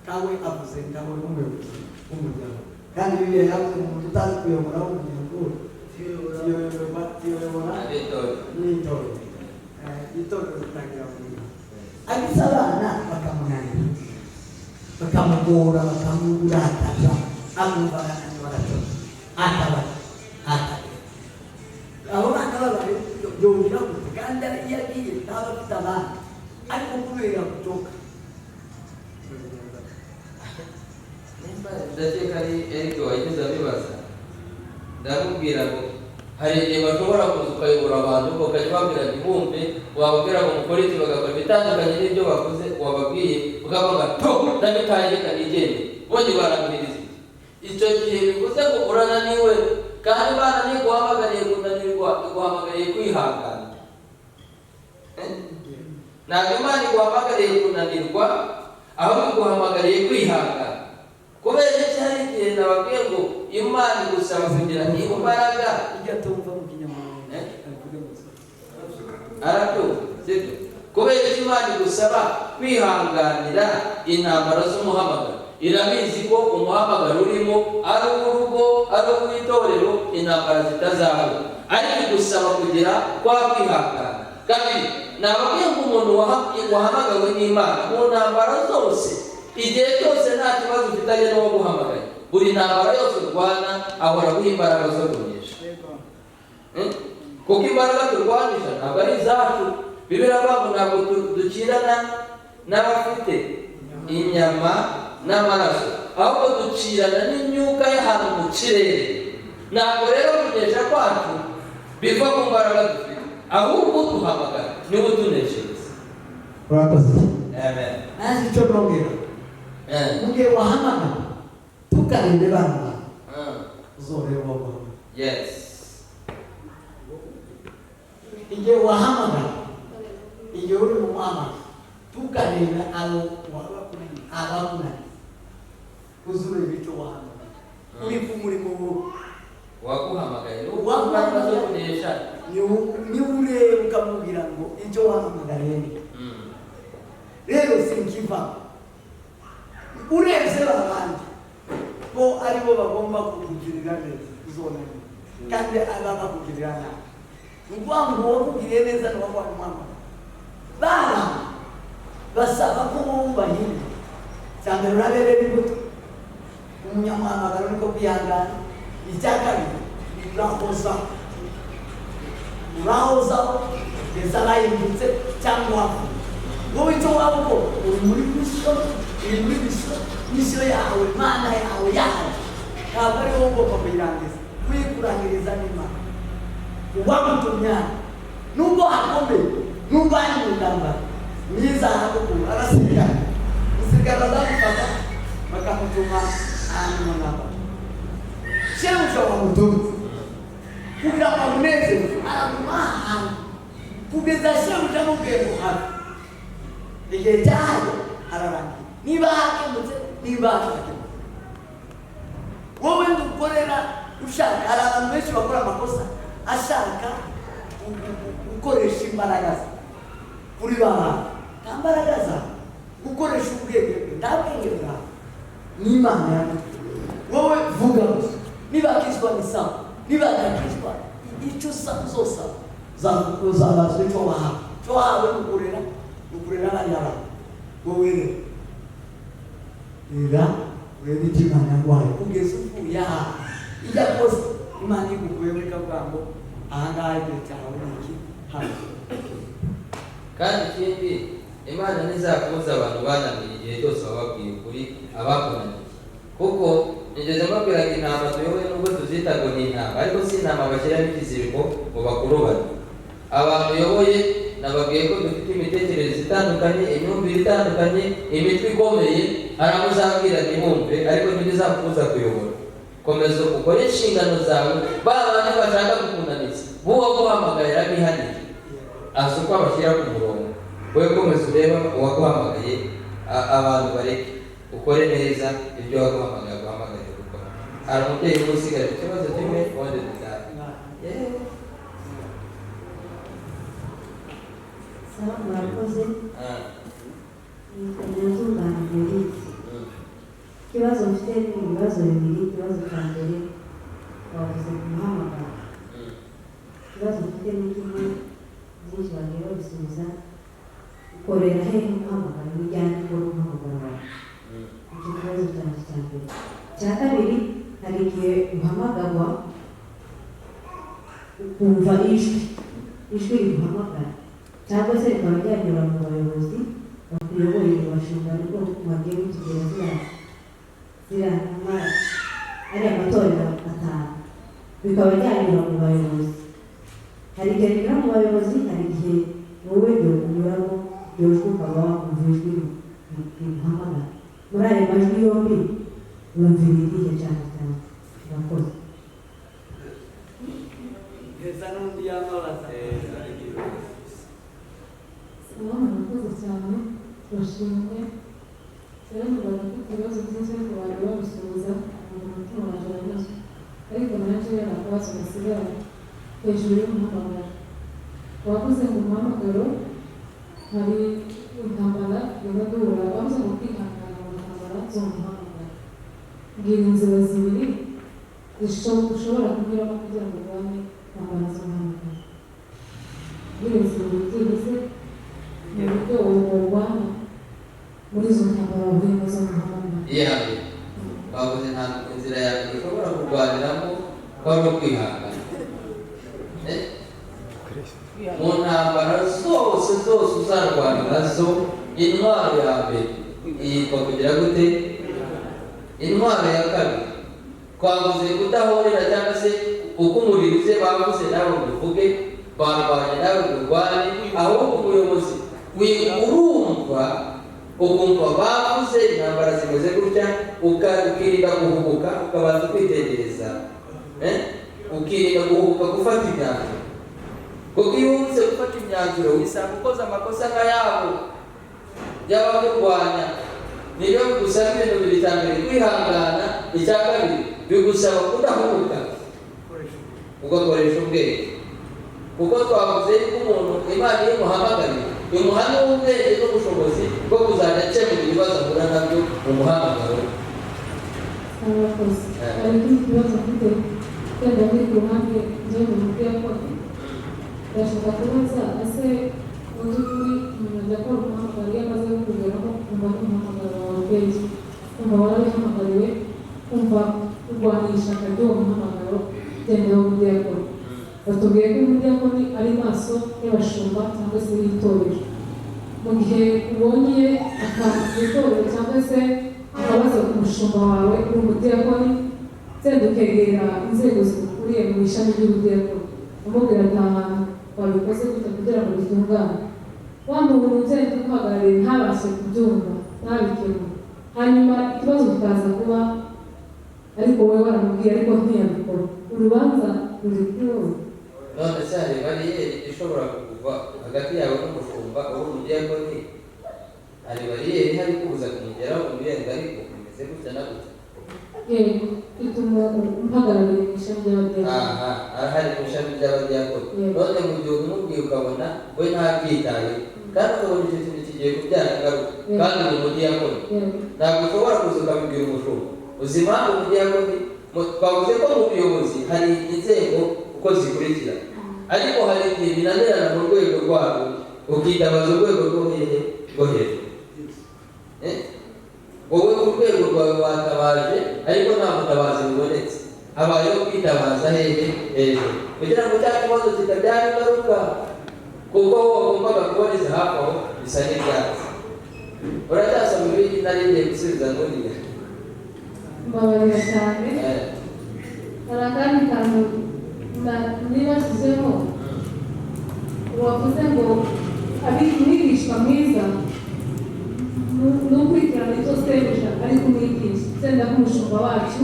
kawe avuze ngawe nk'umuyobozi w'umuryango. Kandi Bibiliya yavuze ngo umuntu utazi kuyobora w'umuryango tiyobora n'itorero. Itorero ritangira mu muryango. Agize abana bakamunanira, bakamugora, bakamurakaza, akumva arananiwe, aratoka, akaba akagenda. Abo bana babaye yongera gute? Kandi iyo agiye ntaba afite abana, ariko kubera gutoka. Ndakeka ari Eric wagize abibaza, ndamubwira ngo hari igihe bashobora kuza ukayobora abantu ukajya ubabwira ntibumve, wababwira ngo mukore iki bagakora ibitandukanye n'ibyo bakoze wababwiye, ukavuga to ndabitaye reka nigende, ubundi barambwiriza iki. Icyo gihe bivuze ngo urananiwe, kandi Imana ntiguhamagariye kunanirwa, iguhamagariye kwihangana. Ntabwo Imana iguhamagariye kunanirwa, ahubwo iguhamagariye kwihangana. Kubera iki? Hari igihe nababwiye ngo Imana igusaba kugira imbaraga ijya tumva mu kinyamurenge arabyumva, sibyo? Kubera iki Imana igusaba kwihanganira intambara z'umuhamagaro? Irabizi ko umuhamagaro urimo ari uw'urugo, ari uw'itorero, intambara zitazabura, ariko igusaba kugira kwa kwihangana. Kabiri, nababwiye ngo umuntu wahamagawe n'Imana mu ntambara zose, igihe cyose nta kibazo ufitanye n'uwo guhamagaye, buri ntambara yose urwana ahora aguha imbaraga zo kunesha. Kuko imbaraga turwanisha ntabwo ari izacu. Bibiliya iravuga ngo ntabwo dukirana n'abafite inyama n'amaraso, ahubwo ducirana n'imyuka y'ahantu mu kirere. Ntabwo rero kunesha kwacu biva ku mbaraga dufite, ahubwo duhamagara niwe utuneshereza. Urakoze. Amen. Nanjye icyo nongera, mu gihe wahamagara tukarebe bana bawe, uzorebe uwo guhamagara. Yes. Igihe wahamagara, igihe uri mu muhamagaro, tukareba abo abakunaniye, uzurebe icyo wahamagara. Uri ku murimo wowe waguhamagaye uwaguhamagaye, niwe ureba ukamubwira ngo icyo wahamagariye ni rero sinkiva. Urebye abandi bo aribo bagomba kukugirira neza, uzonanirwa, kandi aba bakugirira nabi. Ni ukuvuga ngo uwakugiriye neza ni uwaguhaye umuhamagaro. Bana basaba ko wowe ubahindura. Icya mbere urabere imbuto, umunyamuhamagaro niko kwihangana. Icya kabiri urahozaho, urahozaho kugeza bahindutse cyangwa wapfuye. Wowe icyo waba ukora, uri muri misiyo, uri muri misiyo, misiyo yawe, Imana yawe yaje, ntabwo ari wowe ugomba kuyirangiza, kuyikurangiriza n'Imana. Uwagutumye nubwo hakomeye, nubwo ari mu ntambara, myiza aragukura, abasirikare, umusirikare bazamufata bakamutuma ahantu mu ntambara. Shebuja wamutumye kugira ngo amunezeze, araguma ahantu kugeza shebuja amubwiye ngo have. Igihe cyaje hararangiye, niba hakemutse, niba hatakemutse. Wowe ndukorera ushaka. Hari abantu benshi bakora amakosa ashaka gukoresha imbaraga ze kuri ba bantu. Nta mbaraga zawe, gukoresha ubwenge bwe, nta bwenge bwawe, n'Imana yamutumye. Wowe vuga gusa, niba akizwa ni sawa, niba adakizwa icyo uzosaba uzabazwa icyo wahawe. Icyo wahawe ni ukurera, ukurera bariya bantu. Wowe rero rera, urebe icyo Imana yaguhaye kugeza uvuye aha. Ijya kose Imana igukuyeho ikavuga ngo aha ngaha igihe cyawe ni iki hano. Kandi ikindi, Imana ntizakubuza abantu bananiye igihe cyose wababwiye ukuri abakunaniye. Kuko nigeze mbabwira ngo intama tuyoboye nubwo tuzita ngo ni intama, ariko si intama bashyiramo ikiziriko ngo bakurubane. Abantu uyoboye nababwiye ko dufite imitekerereze itandukanye, imyumvire itandukanye, imitwe ikomeye. Hari abo uzabwira ntibumve, ariko ntibizakubuza kuyobora. Komeza ukore inshingano zawe. Ba bandi bashaka kukunaniza, bo uwaguhamagaye arabihanira, azi uko abashyira ku murongo. Wowe komeza ureba uwaguhamagaye, abantu bareke ukore neza ibyo waguhamagaye aguhamagaye gukora. Hari umubyeyi umwe usigaje ikibazo kimwe, ubundi dutahe. Sawa, murakoze. Nitwa Nyirazuba Angelique. Ikibazo Ibibazo mfite ni ibibazo bibiri. Ikibazo cya mbere bavuze ku muhamagaro. Ikibazo mfite ni kimwe, byinshi bagiye babisubiza. Ukorera hehe umuhamagaro? N'ijyanye ukora umuhamagaro wawe? Icyo kibazo cyanjye cya mbere. Icya kabiri, hari igihe uhamagarwa ukumva ijwi riguhamagara, cyangwa se rikaba ryanyura mu bayobozi bakuyoboye, mu bashumba, nibwo bagiye mutugera ziriya ntumwa, ariya matorero atanu, bikaba ryanyura mu bayobozi. Hari igihe rinyura mu bayobozi, hari igihe wowe unyuramo iryo jwi ukaba wakumva ijwi riguhamagara. Muri ayo majwi yombi wumva ibirihe cyane cyane? Murakoze. Heza n'undi yambabaza. Salamu, murakoze cyane, turashimye. Rero numvaga mfite ibibazo byinshi ariko bagiye babisubiza, umuntu umutima wanjye uranyuzwe. Ariko nanjye hari akabazo gasigaye hejuru y'umuhamagaro. Wavuze ngo umuhamagaro hari intambara tugenda duhura, wavuze ngo kwihangana mu ntambara zo mu muhamagaro. Mbwira inzira zibiri ushobora kunyuramo kugira ngo urwanye intambara z'umuhamagaro. Mbwira inzira byibuze mu buryo urwana muri izo ntambara wahuyemo zo mu muhamagaro. Iya mbere bavuze ntabwo inzira ya mbere ushobora kurwaniramo ko ari ukwihangana. Mu ntambara zose zose uzarwana nazo, intwaro ya mbere yitwa kugira gute? Intwaro ya kabiri twavuze kudahorera, cyangwa se uko umuriro uze bavuze nawe ngo uvuge, barwanye nawe ngo urwane. Ahubwo umuyobozi urumva ukumva bavuze intambara zimeze gutya, ukirinda guhubuka, ukabanza kwitegereza, ukirinda guhubuka gufata imyanzuro, kuko iyo uze gufata imyanzuro wisanga ukoze amakosa nk'ayabo y'abakurwanya. Niyo bigusaba ibintu bibiri: icya mbere kwihangana, icya kabiri bigusaba kudahubuka, ugakoresha ubwenge. Kuko twavuze yuko umuntu Imana iyo imuhamagariye imuha n'ubwenge n'ubushobozi bwo kuzajya akemura ibibazo ahura nabyo mu muhamagaro. Murakoze. Hari ikindi kibazo mfite wenda muri ku ruhande njye mu mudiyakoni. Ndashaka kubaza, ese mu by'ukuri umuntu ajya akora umuhamagaro, iyo amaze kugeraho kumva n'umuhamagaro wawe ubwenge, kumva warabihamagariwe, kumva kurwanira ishyaka ry'uwo muhamagaro genda w'umudiyakoni. Batubwiye ko umudiyakoni ari maso y'abashumba cyangwa se y'itorero. Mu gihe ubonye akantu ku itorero cyangwa se akabazo ku mushumba wawe uri umudiyakoni, genda ukegera inzego zigukuriye mu ishami ry'ubudiyakoni, umubwira ati ahantu wabikoze gutya kugira ngo bitungane. Wa muntu ugenda umuhagarariye ntabashe kubyumva, ntabikemure, hanyuma ikibazo kikaza kuba ariko wowe waramubwiye ariko ntiyabikora, urubanza ruri kuri wowe. None se hari bariyeri ishobora kuva hagati yawe n'umushumba uri umudiyakoni? Hari bariyeri ihari kubuza kumugeraho umurenga ariko bimeze gutya na gutya? Yego, bituma mpagarariye mu ishami ry'abadiyakoni. Aha arahari mu ishami ry'abadiyakoni. None mu gihe ubimubwiye ukabona we ntabyitayeho, kandi ukabona icyo kintu kigiye kubyara ingaruka, kandi uri umudiyakoni, ntabwo ushobora kuza ukabibwira umushumba. Uzi impamvu umudiyakoni? Twavuze ko mu buyobozi hari inzego uko zikurikira, ariko hari igihe binanirana mu rwego rwabo, ukitabaza urwego rwo hehe rwo hejuru. Wowe ku rwego rwawe watabaje ariko nta mutabazi bubonetse, habayeho kwitabaza hehe hejuru kugira ngo cya kibazo kitabyara ingaruka, kuko wowe wagombaga kuboneza hafi aho bisa n'ibyatsi. Uracyasoma ibindi nari ngiye gusubiza nguriya. Mbabarira cyane. Hari akandi kantu nibashyizeho, wavuze ngo umwigishwa mwiza ni ukurikirana icyo sebuja ari kumwigisha. Senda nk'umushumba wacu,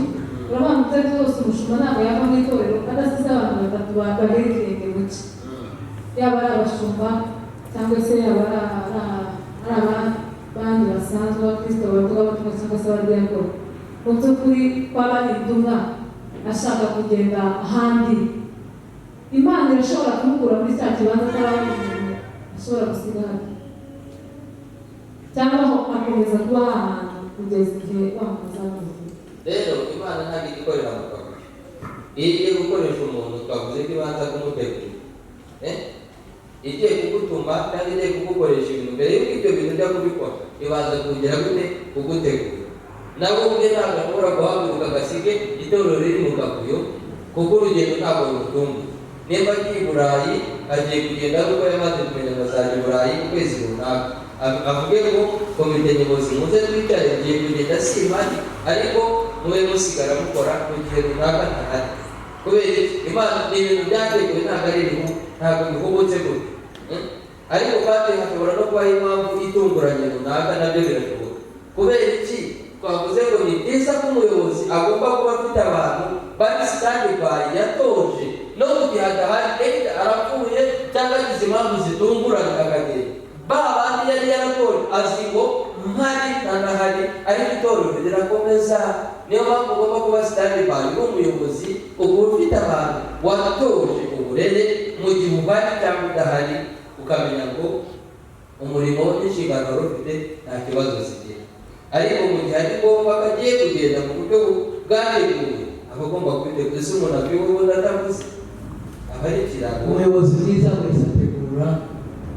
urabona ibyo ari byose umushumba ntabwo yava mu itorero adasize abantu batatu bagera ikirenge mu cye, yaba ari abashumba cyangwa se yaba ari abandi basanzwe abakristo bavuga abatumwa cyangwa se abadiyakoni. Mu by'ukuri kwaba ari intumwa ashaka kugenda ahandi, Imana irashobora kumukura muri cya kibanza cy'abandi umuntu ashobora gusiga hano, cyangwa aho akomeza kuba ahantu kugeza igihe wa muntu azamuzira. Rero Imana ntabwo ijya ikorera mu kavuyo. Iyo igiye gukoresha umuntu, twavuze ko ibanza kumutegura. Igiye kugutuma cyangwa igiye kugukoresha ibintu, mbere y'uko ibyo bintu ujya kubikora, ibanza kugera gute? Kugutegura. Nawe ubwe ntabwo ashobora guhaguruka agasige itorero riri mu kavuyo, kuko urugendo ntabwo rutumva. Nimba agiye i Burayi, agiye kugenda ari uko yamaze kumenya ngo azajya i Burayi ukwezi runaka, avuge ngo komite nyobozi, muze twicare, ngiye kugenda simpari, ariko mube musigara mukora mu gihe runaka ntahari. Kubera iki? Imana ni ibintu byateguwe, ntabwo ari ibihu, ntabwo bihubutse gutyo. Ariko kandi hashobora no kubaho impamvu itunguranye runaka, nabyo birashoboka. Kubera iki twavuze ngo ni byiza ko umuyobozi agomba kuba afite abantu bari standby yatoje, no mu gihe adahari, either arapfuye cyangwa agize impamvu zitunguranye akagenda, ba bandi yari yaratoje azi ngo mpari ntanahari, ariko itorero rirakomeza. Niyo mpamvu ugomba kuba standby uri umuyobozi, uba ufite abantu watoje uburere, mu gihe uhari cyangwa udahari, ukamenya ngo umurimo n'inshingano wari ufite nta kibazo zigira. Ariko mu gihe ari ngombwa ko agiye kugenda mu buryo bwateguwe, aba agomba kubitegura. Ese umuntu akwiye ubundi atavuze aba ari ikirango? Umuyobozi mwiza wese ategura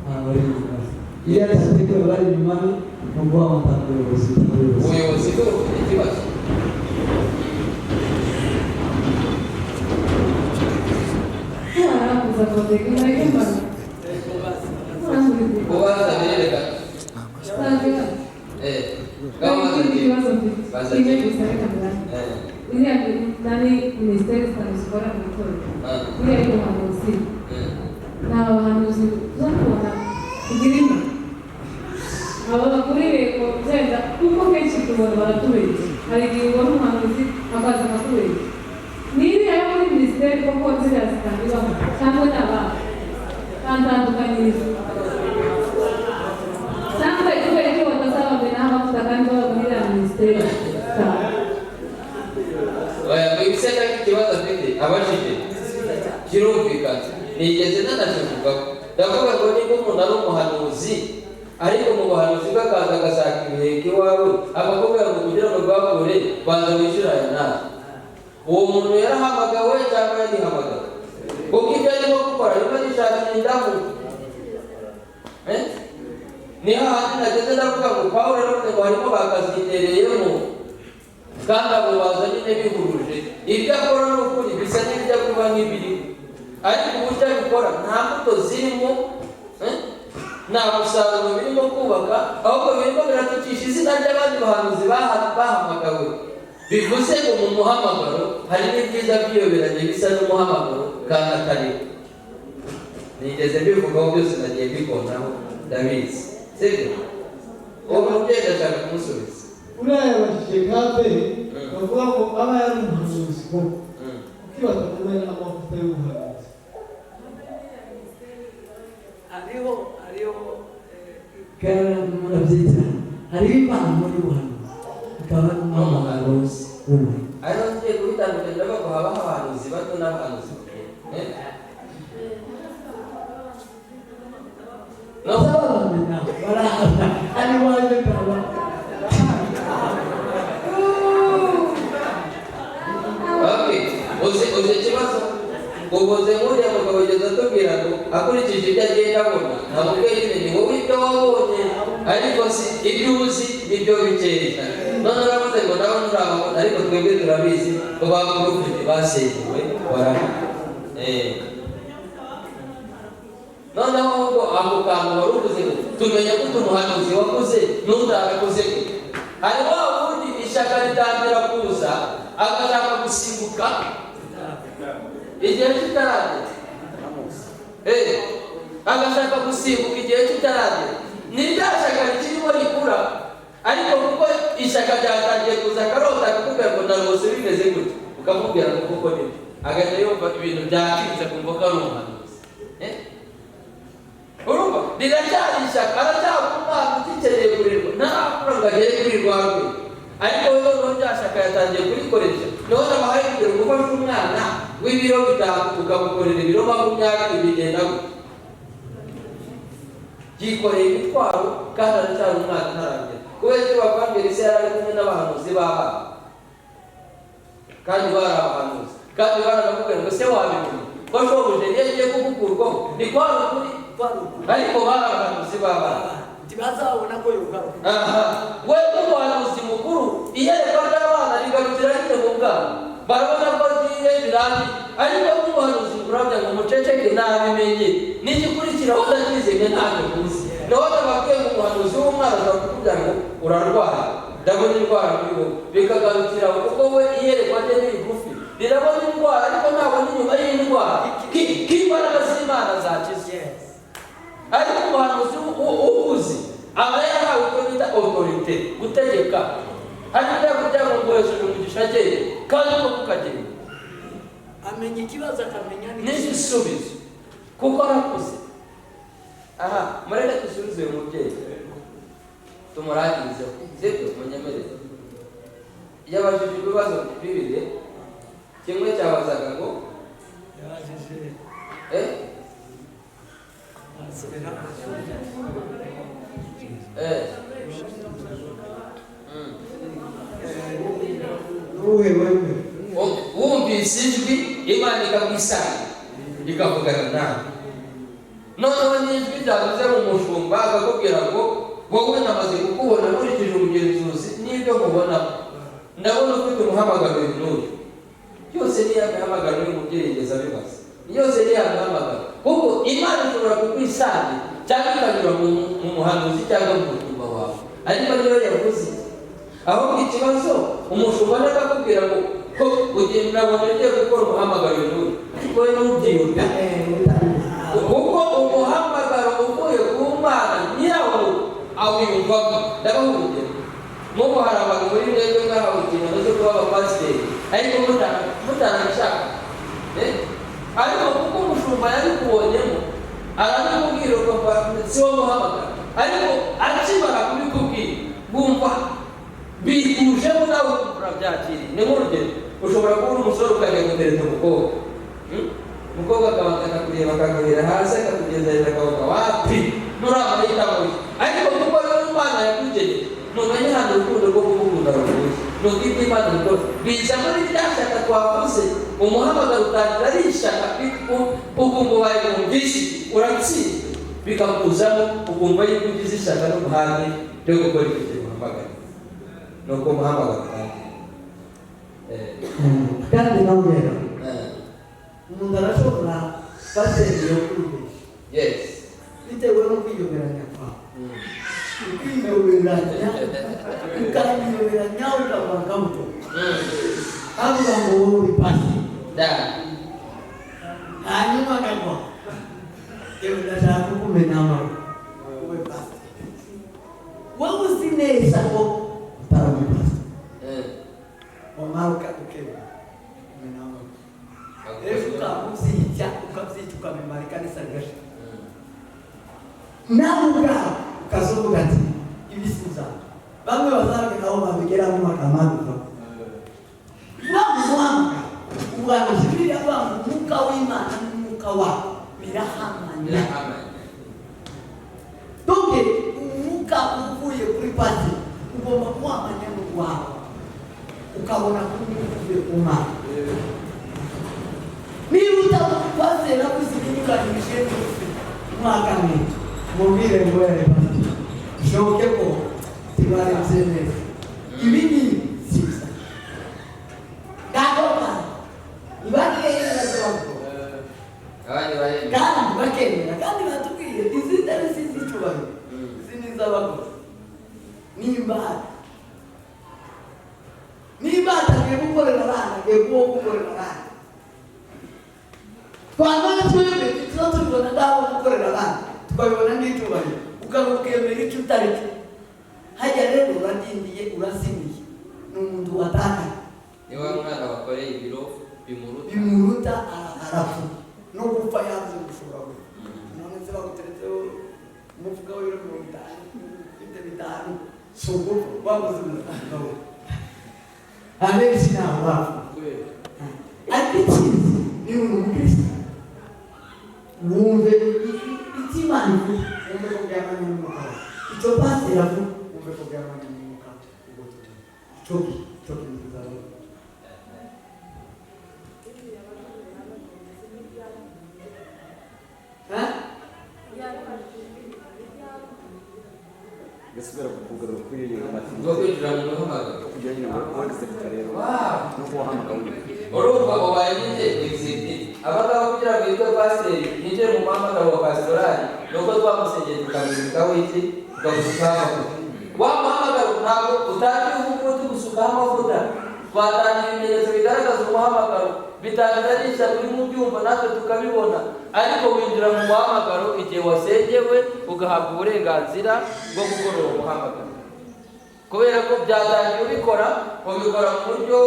abantu bari inyuma ye. Iyo adateguye bari inyuma ye, ni ukuvuga ngo nta muyobozi, nta muyobozi. Ubuyobozi bwe bufite ikibazo. Warakuza koteka mureke. Kubaza birerekana. Ikindi kibazo mfite kimwe gusa, reka mbanze. Iriya nani, minisiteri zitanu zikora mu itorero, iriya y'ubuhanuzi, ni abahanuzi tuzakubona kugira imana aba bakurire ngo byenda, kuko kenshi tubona baratubeshya. Hari igihe ubona umuhanuzi akaza akakubeshya. Ni iriya yo muri minisiteri koko ziriya zitangirwamo, cyangwa ni abandi kantandukanyiriza, cyangwa kubera icyo batazabamenaho amavuta kandi baba muri iriya minisiteri cyane? Oya, ibiseka, ikibazo afite abajije kirumvikana, nigeze nanakivugaho. Ndavuga ngo niba umuntu ari umuhanuzi, ariko mu buhanuzi bwe akaza agashaka ibiheko iwawe, akakubwira ngo kugira ngo rwakure banza wishyure aya nawe, uwo muntu yarahamagawe cyangwa yarihamagawe? Kuko ibyo arimo gukora, arimo yishakira indamu. Ni hahandi nageze ndavuga ngo Pawulo yaravuze ngo harimo bakazitereyemo, kandi abo baza nyine bihuruje. Ibyo akora ni ukuri bisa n'ibijya kuba nk'ibiriho, ariko uburyo abikora nta mbuto zirimo, nta musaruro birimo kubaka, ahubwo birimo biratukisha izina ry'abandi bahanuzi bahamagawe. Bivuze ngo mu muhamagaro hari n'ibyiza byiyoberanye bisa n'umuhamagaro kandi atariwo. Nigeze mbivugaho byose, nagiye mbikondaho, ndabizi, sibyo? Uwo mubyeyi ndashaka kumusubiza. Uriya yabajije nkabe bavuga ngo aba yari umuhanuzi koko, kuki batamumena amavuta y'ubuhanuzi? Hariho murabyita, hariho impano y'ubuhanuzi, hakaba n'umuhamagaro w'ubuhanuzi. Ariko ngiye kubitandukanya, ndavuga ngo habaho abahanuzi bato n'abahanuzi bakuru. Bazabamena barahaba ari waje kaba. Okay, uzi ikibazo? Ubuze nk'uriya mugabo ugeze atubwira ngo akurikije ibyo agenda abona, ntamubwiye nyine ni wowe ibyo wabonye, ariko si ibyo uzi nibyo bikeya. None uravuze ngo nawe nturababona, ariko twebwe turabizi ko ba porofeti basengewe barahari. Noneho ahubwo ako kantu wari uvuze ngo tumenya ko umuhanuzi wakuze n'utarakuze gute. Hari wa wundi ishyaka ritangira kuza agashaka gusimbuka igihe kitaragera, agashaka gusimbuka igihe kitaragera. Ni rya shyaka rikirimo rikura, ariko kuko ishyaka ryatangiye kuza, akarota akakubwira ngo narose bimeze gutya, ukamubwira ngo koko nibyo, agahita yumva ibintu byacitse, akumva ko ari umuhanuzi. Urumva riracyari ishyaka, aracyari umwana ugikeneye kurerwa, ntarakura ngo agere kuri rwa rwego. Ariko we noneho rya shyaka yatangiye kurikoresha. None abahaye urugero, gufasha umwana w'ibiro 5 ukamukorera ibiro 20, bigenda gute? Yikoreye imitwaro kandi aracyari umwana, ntaragera. Kubera icyo bavangera, isi yari ari kumwe n'abahanuzi b'abana. Kandi bari abahanuzi, kandi baranakubwira ngo se wabibona ko shobuja iyo agiye kugukurwaho ni kwari ukuri, ariko bari abahanuzi b'abana ntibazabona ko yogaruka. Aha we nk'umuhanuzi mukuru, iyerekwa ry'abana rigarukira nyine mu bwana, barabona ko agiye birangiye. Ariko nk'umuhanuzi mukuru aravuga ngo muceceke, nabimenye, n'igikurikiraho ndakizi, ntabwo kuzi. Ndabona bakwiye ngo umuhanuzi w'umwana ashobora kukubwira ngo urarwaye, ndabona indwara muri wowe, bikagarukira aho, kuko we iyerekwa rye ni rigufi, rirabona indwara ariko ntabona inyuma y'indwara k'imbaraga z'Imana zakiza. Ariko umuhanuzi ukuze aba yarahawe icyo bita autorité, gutegeka. Hanyuma kugira ngo nguhesheje umugisha agende, kandi uko kukagenda amenya ikibazo akamenya n'igisubizo, kuko arakuze. Aha mureke dusubize uyu mubyeyi tumurangirizeho, sibyo? Munyemerere. Yabajije ibibazo bibiri, kimwe cyabazaga ngo yabajije Wumvise ijwi Imana ikakwisanga ikavugana nawe, noneho n'ijwi ryavuze mu mushumba akakubwira ngo wowe namaze kukubona nkurikije ubugenzuzi n'ibyo mubona, ndabona ufite umuhamagaro uyu n'uyu. Byose ni ya mihamagaro y'umubyeyi yigeze abibaza, yose ni ya mihamagaro, kuko Imana ishobora kukwisangira cyangwa ikanyura mu muhanuzi cyangwa mu mushumba wawe, ariko niyo yavuze iki. Ahubwo ikibazo umushumba akakubwira ngo ko nabonye ugiye gukora umuhamagaro uyu n'uyu, ariko we ntubyiyumve, kuko umuhamagaro uvuye ku Mana nyirawo awiyumvamo. Ndabaha urugero, nk'ubu hari abantu muri mwebwe mwahawe inshingano zo kuba abapasiteri, ariko mutanabishaka, ariko kuko umushumba yabikubonyemo arabikubwira ukumva si wo muhamagaro, ariko akimara kubikubwira wumva bihujemo nawe ukumva urabyakiriye. Ni nk'urugero, ushobora kuba uri umusore ukajya gutereta umukobwa, umukobwa akabanza akakureba akaguhera hasi akakugeza hejuru akavuga wapi nturamahitamo, ariko kuko rero Imana yakugeneye ntumenye hano urukundo rwo kumukunda ruvuye, nuko ibyo Imana ikora biza muri rya shyaka twavuze. Umuhamagaro utangira ari ishyaka, ukumva ubaye wumvise uratsinze, bikakuzamo ukumva yuko ugize ishyaka n'umuhate ryo gukora icyo kintu uhamagara, nuko umuhamagaro utangira. Kandi nawe rero umuntu arashobora pasiteri yo kwibeshya bitewe no kwiyoberanya kwawe, ukiyoberanya ukayiyoberanya ukavuga ngo avuga ngo wowe uri pasiteri, hanyuma akagwa yewe ndashaka kukumena amaboko ube pasiteri, wowe uzi neza ko utari umupasiteri, wamara ukemera kumena amaboko, ejo ukabyica ukabyica ukabimara ikanisa rigashira, nawe ubwawe ukazuvuga ati ibisubizo bamwe bazabwira aho babigeramo bakamanuka. Bamuhamagara ubuhanuzi biriya banga umwuka w'Imana n'umwuka wawe birahamanya. Donc umwuka uvuye kuri pasiteri ugomba kuhamanya n'uwawe, ukabona ko umwuka uvuye ku Mana. Niba utavuga pasiteri avuze ibinyuranyije n'ukuri mwakane mubwire ngo yari pasiteri, bishoboke ko tibarebye neza ibi ni byiza ndagoka ibakemera kandi bakemera kandi batubwiye izi ntare si iz'icyubahiro, izi ni iz'abakozi n'imbata. N'imbata agiye gukorera abana, agiye kuba gukorera abana. Twamara twebwe tuba tubibona ngaho gukorera abana, tukabibona nk'icyubahiro, ukabukemera icyo utari cyo. Hajya rero uradindiye, urazimiye, ni umuntu watakaye. Ni wa mwana wakoreye ibiro bimuruta arapfa, no gupfa yanze gushobora gupfa. None se baguteretseho umufuka w'ibiro 50 ufite 5, si ugupfa babuze umufuka. Abenshi ntabwo bapfa, ariko icyiza ni umukristo wumve icyo Imana ivuga, wumve ko byamanye n'umwuka wawe, icyo pasiteri avuga wumve ko byamanye n'umwuka, ubwo icyo kintu kizabaho. Ndasubira kugaruka kuri iyo maturité. Bwo kwinjira mu muhamagaro. Kugira nyine ngo ube rero no kuba wahamagawe nyine. Urumva ubaye nyine executive. Abangaba kugira ngo yitwe pasiteri, yinjire mu muhamagaro wa pastorali, ni uko twamusengeye, tukamwimikaho iki? Tukamusukaho amavuta. Wa muhamagaro ntabwo utangiye uvuga tugusukaho amavuta. Twatangiye ibimenyetso bigaragaza umuhamagaro, bitangira ari ishyaka urimo ubyumva, natwe tukabibona, ariko winjira mu muhamagaro igihe wasengewe, ugahabwa uburenganzira bwo gukora uwo muhamagaro, kubera ko byatangiye ubikora, ubikora mu buryo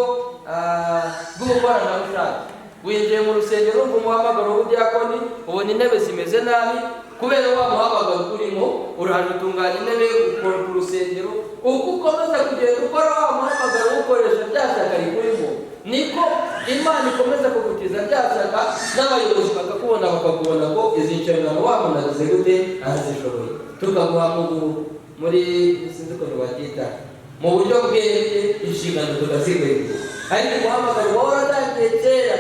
bw'ubukoranabushake. Winjiye mu rusengero, wumva umuhamagaro w'ubudiyakoni, ubona intebe zimeze nabi. Kubera wa muhamagaro urimo, uraje utunganya intebe, ukora ku rusengero. Uko ukomeza kugenda ukora wa muhamagaro, uwukoresha bya shyaka rikurimo, niko Imana ikomeza kugutiza bya shyaka, n'abayobozi bakakubona, bakakubona ko izi nshingano wa muntu agize gute? Arazishoboye. Tukaguha muri, sinzi ukuntu babyita, mu buryo bweruye, inshingano tukazikwegura. Ariko umuhamagaro wowe waratangiye kera,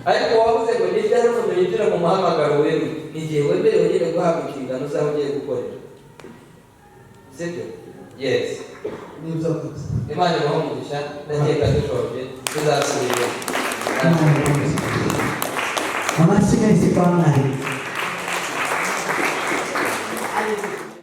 ariko wavuze ngo ni ryari umuntu yinjira mu muhamagaro wewe? Ni igihe wemerewe nyine guhabwa inshingano z'aho ugiye gukorera, sibyo? Yes. Nibyo kabisa. Imana ibahe umugisha. Ndakeka dushoje, tuzasubira. Amashyi menshi kwa mwarimu.